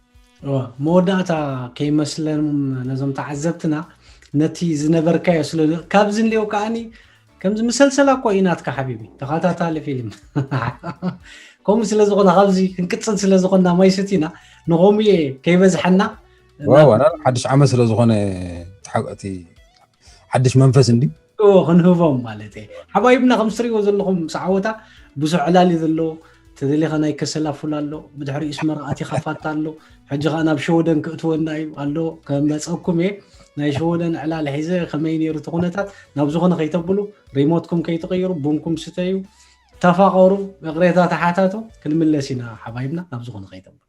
መወዳእታ ከይመስለንም ነዞም ተዓዘብትና ነቲ ዝነበርካዮ ስለ ካብዚ እንዲዮ ከዓኒ ከምዚ መሰልሰላ እኮ እዩ ናትካ ሓቢቢ ተኸታታሊ ፊልም ከምኡ ስለ ዝኾነ ካብዚ ክንቅፅል ስለ ዝኾንና ማይ ስቲና ንኸምኡ እየ ከይበዝሐና ዋው ኣና ሓድሽ ዓመት ስለ ዝኾነ እቲ ሓድሽ መንፈስ እንዲ ክንህቦም ማለት እየ ሓባይብና ከም ትሪእዎ ዘለኹም ሰዓወታ ብዙሕ ዕላል እዩ ዘሎ ተደሊኻ ናይ ከሰላ ፉል ኣሎ ብድሕሪኡ ኣስመራ ኣቲኻ ፋታ ኣሎ ሕጂ ከዓ ናብ ሸወደን ክእትወና እዩ ኣሎ ከመፀኩም እየ ናይ ሸወደን ዕላል ሒዘ ከመይ ነይሩ እቲ ኩነታት ናብ ዝኾነ ከይተብሉ ሪሞትኩም ከይትቕይሩ ቡንኩም ስተዩ ተፋቐሩ ይቕሬታ ተሓታቱ ክንምለስ ኢና ሓባይብና ናብ ዝኾነ ከይተብሉ